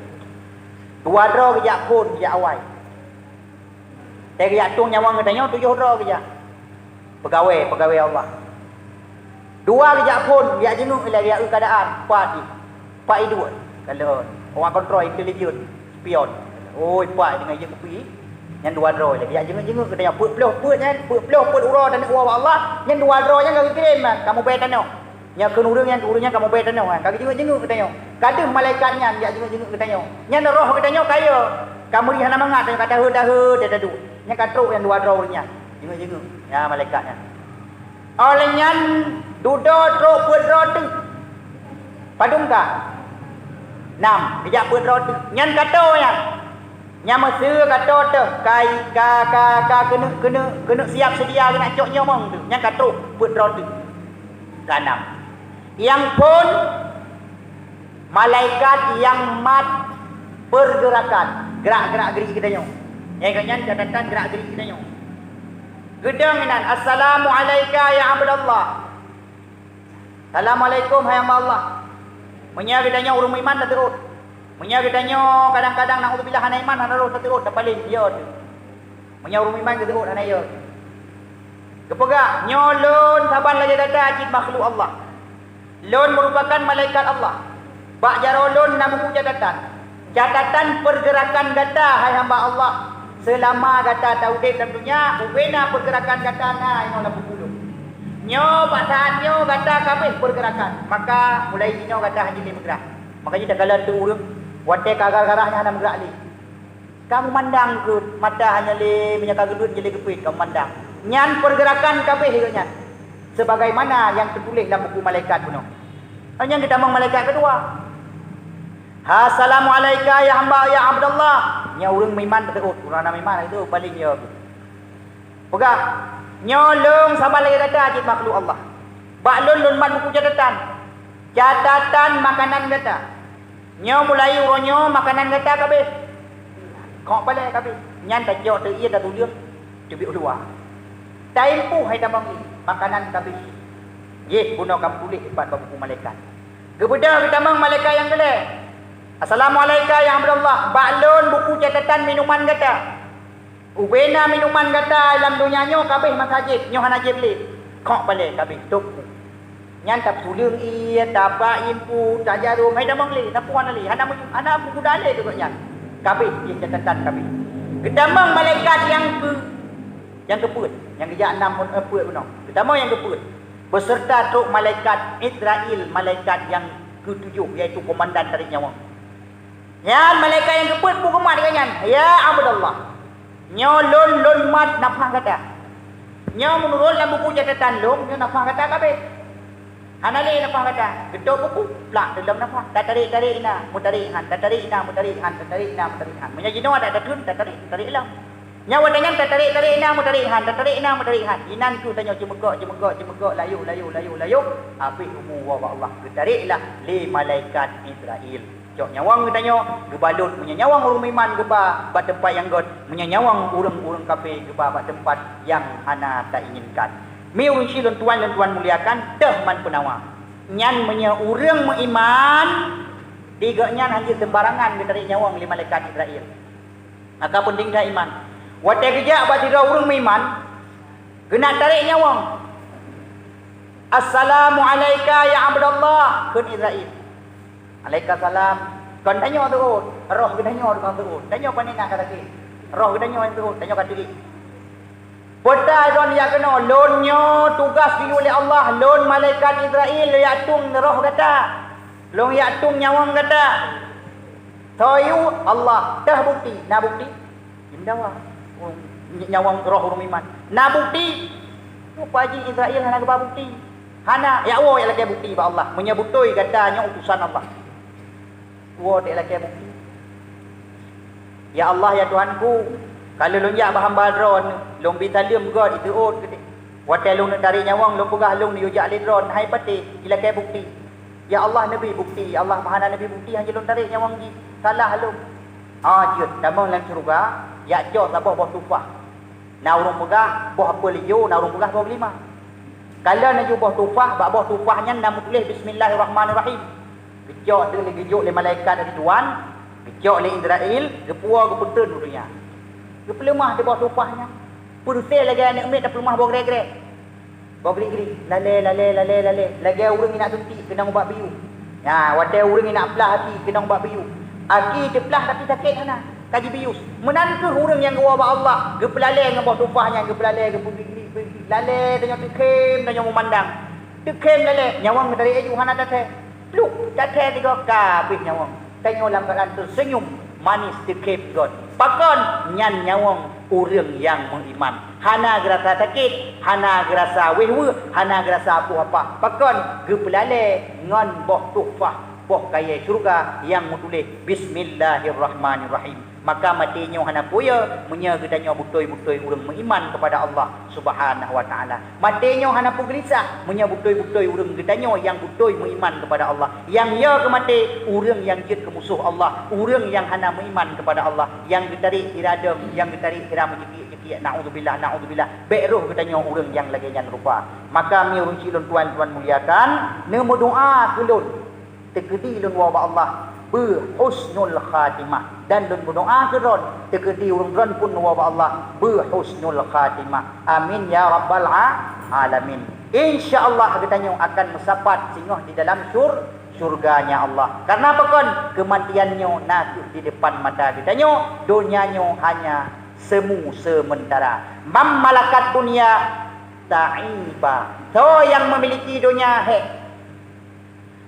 Dua droe geujak phôn, geujak awai. Watèe geujak tueng nyawöng geutanyoe, tujoh droe geujak. Peugawée, peugawée Allah. Dua geujak phôn, geujak jinguk ilèe, geujak eu keuadaan, pat jih. Pat iduek, kalon. Ureueng kontrol intelijen, spion. Oi, pat deungon jeuet kupi. Nyan dua droe lé, jak jingeuet-jingeuet geutanyoe. Peuet ploh peuet nyan, peuet ploh peuet uroe taneuk woe bak Allah, nyan dua droe nyan ka geukirém, ka mubée tanoh. Nyan kheun ureuëng nyan, ureuëng nyan ka mubée tanoh, ka geujingeuet-jingeuet geutanyoe. Ka deuh malaikat nyan jak jingeuet-jingeuet geutanyoe. Nyan roh geutanyoe kaya, ka meuri hana mangat, ka dahé-dahé teuh taduek. Nyan ka trok nyan dua droe ureuëng nyan, jingeuet-jingeuet, ya, malaikat nyan. Óh lheueh nyan dudoe trok peuet droe teuk. Padum ka? Nam, geujak peuet droe teuk. Nyan ka tô nyan. Nyan meuseu ka tô teuh, ka, ka, ka, ka keuneuk, keuneuk, keuneuk siap seudia keuneuk cok nyomong teuk. Nyan ka trok peuet droe teuk. Ka nam. Nyang phon malaikat nyang mat pergerakan, gerak-gerak geurik geutanyoe. Nyang geuh nyan catatan gerak geurik geutanyoe. Geudong inan, "Assalamu alaika ya Abdallah." Assalamualaikum, hai hamba Allah. Meunyoe geutanyoe ureuëng meuiman, tateuôt. Meunyoe geutanyoe kadang-kadang, naudzubillah, hana iman, hana rhoh, tateuôt, tapaleng, yo teuh. Meunyoe ureuëng meuiman geuteuôt, hana yo teuh. Geupeugah, "Nyoe lôn saban lagée gata cit makhluk Allah. Lôn meurupakan malaikat Allah. Bak jaroe lôn na buku catatan. Catatan pergerakan gata, hai hamba Allah, seulama gata taudeb lam donya, ubena pergerakan gata na inoe lam buku lôn. Nyoe bak saát nyoe gata ka abéh pergerakan, maka mulai jinoe gata hana jeuet lé meugerak." Maka jih takalon teuh ureuëng, watée ka garah-garah nyan hana meugerak lé. Ka meumandang keuh, mata hana lé, meunyoe ka geudeuet jeuet lé geupeuet, ka meumandang. Nyan pergerakan ka abéh geuh nyan, sebagaimana nyang teutuléh lam buku malaikat bunoe. Nyan geutamong malaikat keudua. "Assalamu alaika ya hamba, ya Abdallah." Nyoe ureuëng meuiman tateuôt, ureuëng hana meuiman itu paléng yo. Peugah, "Nyoe lôn saban lagée gata cit makhluk Allah. Bak lôn, lôn mat buku catatan. Catatan makanan gata. Nyoe mulai uroe nyoe makanan gata ka abéh. Kok palée ka abéh." Nyan tacok teuh ié tatuleueng, teubiet u luwa. Taimpu hai tamong ié, makanan ka abéh. Jih bunoe ka meutuléh dipat bak buku malaikat. Geubeudôh geutamong malaikat nyang keulhée. "Assalamu alaika ya Abdallah, bak lôn buku catatan minuman gata. Ubena minuman gata lam donya nyoe ka abéh masa jép, nyoe hana jép lé. Kok palée ka abéh, tôp." Nyan tapeutuleung ié, tapa impu, tajarom, hai tamong lé, na peue hana lé, hana meu-, hana meuguda lé keu gobnyan. Ka abéh jih catatan ka abéh. Geutamong malaikat nyang keu-, nyang keupeuet, nyang geujak nam, eh, peuet bunoe. Geutamong nyang keupeuet, beserta trok malaikat Israel, malaikat nyang keutujôh, yaitu komandan tarék nyawöng. Nyan malaikat nyang keupeuet peugeumat lagée nyan, "Ya Abdallah, nyoe lôn, lôn mat nafah gata. Nyoe meunurot lam buku catatan lôn, nyoe nafah gata ka abéh. Hana lé nafah gata." Geutôp buku, plak teuh lom nafah. Tatarék-tarék inan, mutarék han, tatarék inan, mutarék han, tatarék inan, mutarék han. Meunyoe jinoe adak tateun, tatarék, tatarék lom. Nyan watée nyan tatarék-tarék inan, mutarék han, tatarék inan, mutarék han. Inan keuh tanyoe ceumeukok, ceumeukok, ceumeukok, layok, layok, layok, layok. Abéh umu woe bak Allah, geutaréklah lé malaikat Israel. Cok nyawöng geutanyoe geubalot, meunyoe nyawöng ureuëng meuiman geuba bak teumpat nyang göt, meunyoe nyawöng ureuëng-ureuëng kafé geuba bak teumpat nyang hana tainginkan. Mi ureuëng chik lôn tuan, lôn tuan muliakan, teuh man peunawa. Nyan meunyoe ureuëng meuiman, di gobnyan hana jeuet seumbarangan geutarék nyawöng lé malaikat Israel. Maka peunteng that iman. Watée geujak bak sidroe ureuëng meuiman, geunak tarék nyawöng. "Assalamu alaika ya Abdallah," kheun Israel. "Alaikasalam." Kon tanyoe teuôt, roh geutanyoe tukang teuôt. Tanyoe pane na ka sakét. Roh geutanyoe nyang teuôt, tanyoe ka teuôt. "Peue ta droeneuh jak keunoe, lôn nyoe tugaih geuyue lé Allah, lôn malaikat Israel, lôn jak tueng roh gata. Lôn jak tueng nyawöng gata." "Soe yue?" "Allah." "Teuh bukeuti?" "Na bukeuti." Jimeudawa. Ureuëng ny-, nyawöng roh ureuëng meuiman. "Na bukeuti?" Rupa jih Israel hana geuba bukeuti. "Hana." "Jak woe jak lakée bukeuti bak Allah. Meunyoe beutôi gata nyoe utosan Allah, woe jak lakée bukeuti." "Ya Allah, ya Tuhanku, ka lheueh lôn jak bak hamba Droeneuh, lôn bi saleuem göt jiteuôt keudeh. Watée lôn neuk tarék nyawöng, lôn peugah lôn neuyue jak lé Droeneuh, hai patéh jilakée bukeuti. Ya Allah, neubi bukeuti. Ya Allah, meuhana neubi bukeuti, hana lôn tarék nyawöng jih. Salah lôn." "Ah, jeuet, tamong lam syeuruga, jak cok saboh boh tufah. Na ureuëng peugah boh apel ijo, na ureuëng peugah boh delima. Kalon laju boh tufah, bak boh tufah nyan na meutuléh Bismillahirrahmanirrahim." Geucok deuh lé, geujok lé malaikat Ridwan, geucok lé Israel, geupuwoe geupeuteun u donya. Geupeuleumah di boh tufah nyan. Peureuséh lagée aneuëk miet tapeuleumah boh grek-grek. Boh grik-grik, lalée, lalée, lalée, lalée. Lagée ureuëng inak suntik keunong bak biyeu. Nyan, watée ureuëng inak plah aki keunong bak biyeu. Aki teuplah tapi sakét hana. Ka jibius. Meunan kheueh ureuëng nyang geuwoe bak Allah, geupeulalée ngon boh tupah nyan, geupeulalée, geupeubiet-biet, lalée tanyoe teukhém, tanyoe meumandang. Teukhém lalée, nyawöng geutarek laju hana tathée. Pluek, tathée tiga ka habéh nyawöng. Tanyoe lam keuadaan teuseunyum, manis teukhém göt. Pakon? Nyan nyawöng ureuëng nyang meuiman. Hana geurasa sakét, hana geurasa wéh-weueh, hana geurasa apoh apah. Pakon? Geupeulalée ngon boh tupah, boh kayée syeuruga nyang meutuléh Bismillahirrahmanirrahim. Maka maté nyoe hana peue, meunyoe geutanyoe beutôi-beutôi ureuëng meuiman keupada Allah Subhanahu wa Ta'ala. Maté nyoe hana peugeulisah, meunyoe beutôi-beutôi ureuëng geutanyoe nyang beutôi meuiman keupada Allah. Nyang yo keu maté, ureuëng nyang jeuet keu musoh Allah, ureuëng nyang hana meuiman keupada Allah, nyang geutarek sira dong, nyang geutarek sira meujeutiek-jeutiek, naudzubillah, naudzubillah. Bék roh geutanyoe ureuëng nyang lagée nyan rupa. Maka mi ureuëng chik lôn tuan-tuan muliakan, neumeudoá keu lôn. Teukeudi lôn woe bak Allah beuhusnul khatimah, dan lôn meudoá keu droen teukeudi ureuëng droen pun woe bak Allah beuhusnul khatimah. Amin ya rabbal a-, alamin. Insya Allah geutanyoe akan meusapat singoh di dalam syur-, syurga-Nya Allah. Karena pakon? Keumatian nyoe na kheueh di depan mata geutanyoe, donya nyoe hanya semu sementara. Man malakat dunya ta'iba. Soe nyang memiliki donya hék,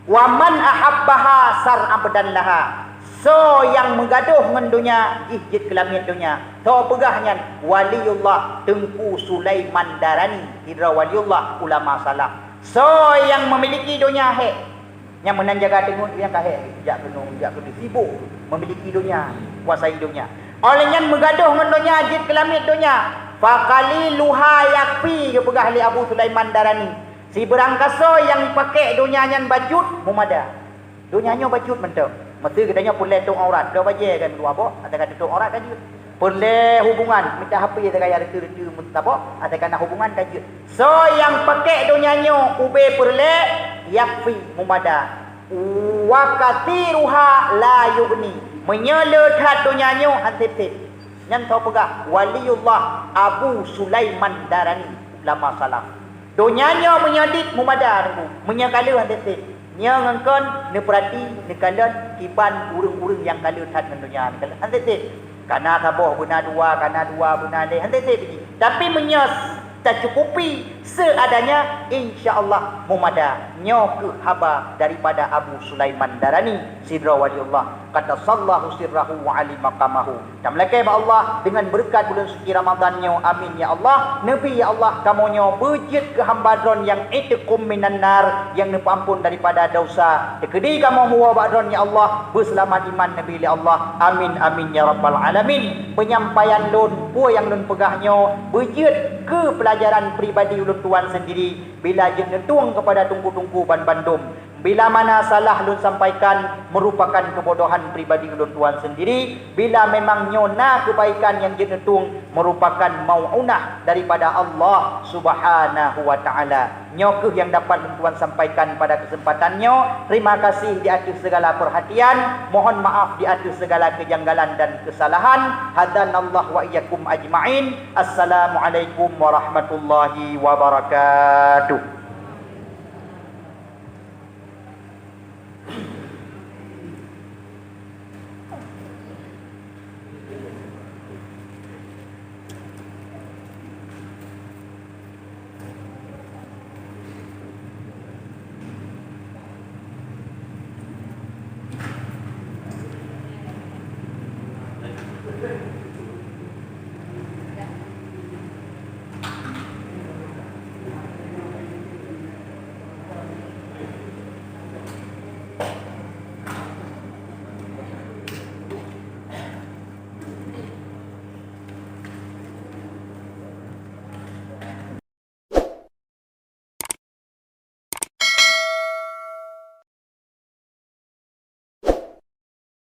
wa man ahabbaha sar abdan laha. Soe nyang meugadoh ngon donya, jih jeuet keulamiet donya. Soe peugah nyan? Waliullah Teungku Sulaiman Darani, sidroe waliullah ulama salaf. Soe nyang memiliki donya hék, nyang meunan jaga teungeut nyang ka hék, jak keunoe, jak keunoe, sibok memiliki donya, kuasai donya. Oleh nyan meugadoh ngon donya, jeuet keulamiet donya. Faqaliluha yakfi, geupeugah lé Abu Sulaiman Darani. Sibeurangkasoe nyang pakek donya nyan bacut, meumada. Donya nyoe bacut mantong. Meusé geutanyoe peureulée tôp aurat, dua bajée kan dua boh, atawa ka tôp aurat ka jeuet. Peureulée hubungan, mita H P atawa ka reuteu-reuteu meutabok, atawa ka na hubungan ka jeuet. Soe nyang pakek donya nyoe ubé peureulée, yakfi, meumada. Wa katsiruha la yughni. Meunyoe le that donya nyoe, han sép-sép. Nyan soe peugah? Waliullah Abu Sulaiman Darani, ulama salaf. Donya nyoe meunyoe dit meumada, Teungku. Meunyoe ka le han sép-sép. Nyoe ngon kon neupeurati, neukalon kiban ureuëng-ureuëng nyang ka le that ngon donya, neukalon han sép-sép. Kana saboh beuna dua, kana dua beuna lhée, han sép-sép jih. Tapi meunyoe tacukupi seadanya, insya Allah meumada. Nyoe kheueh haba daripada Abu Sulaiman Darani, sidroe waliullah, qaddasallahu sirrahu wa ali maqamahu. Tameulakée bak Allah deungon beureukat buleuen suci Ramadhan nyoe, amin ya Allah. Neubi ya Allah kamoe nyoe beujeuet keu hamba Droen nyang itqum minan nar, nyang neupeuamphon daripada desya. Teukeudi kamoe meuwoe bak Droen ya Allah, beuseulamat iman neubi lé Allah. Amin, amin ya rabbal alamin. Peunyampaian lôn, peue nyang lôn peugah nyoe beujeuet keu peulajaran pribadi ulôn tuan seundiri bila jeuet neutueng keupada teungku-teungku banmandum. Bila mana salah lôn sampaikan meurupakan keubodohan pribadi ulôn tuan seundiri, bila memang nyoe na keubaikan nyang jeuet neutueng meurupakan mau'unah daripada Allah Subhanahu wa Ta'ala. Nyoe kheueh nyang dapat lôn tuan sampaikan pada keuseumpatan nyoe. Terima kasih di ateueh segala perhatian, mohon maaf di ateueh segala kejanggalan dan kesalahan. Hadanallah wa iyyakum ajma'in. Assalamualaikum warahmatullahi wabarakatuh.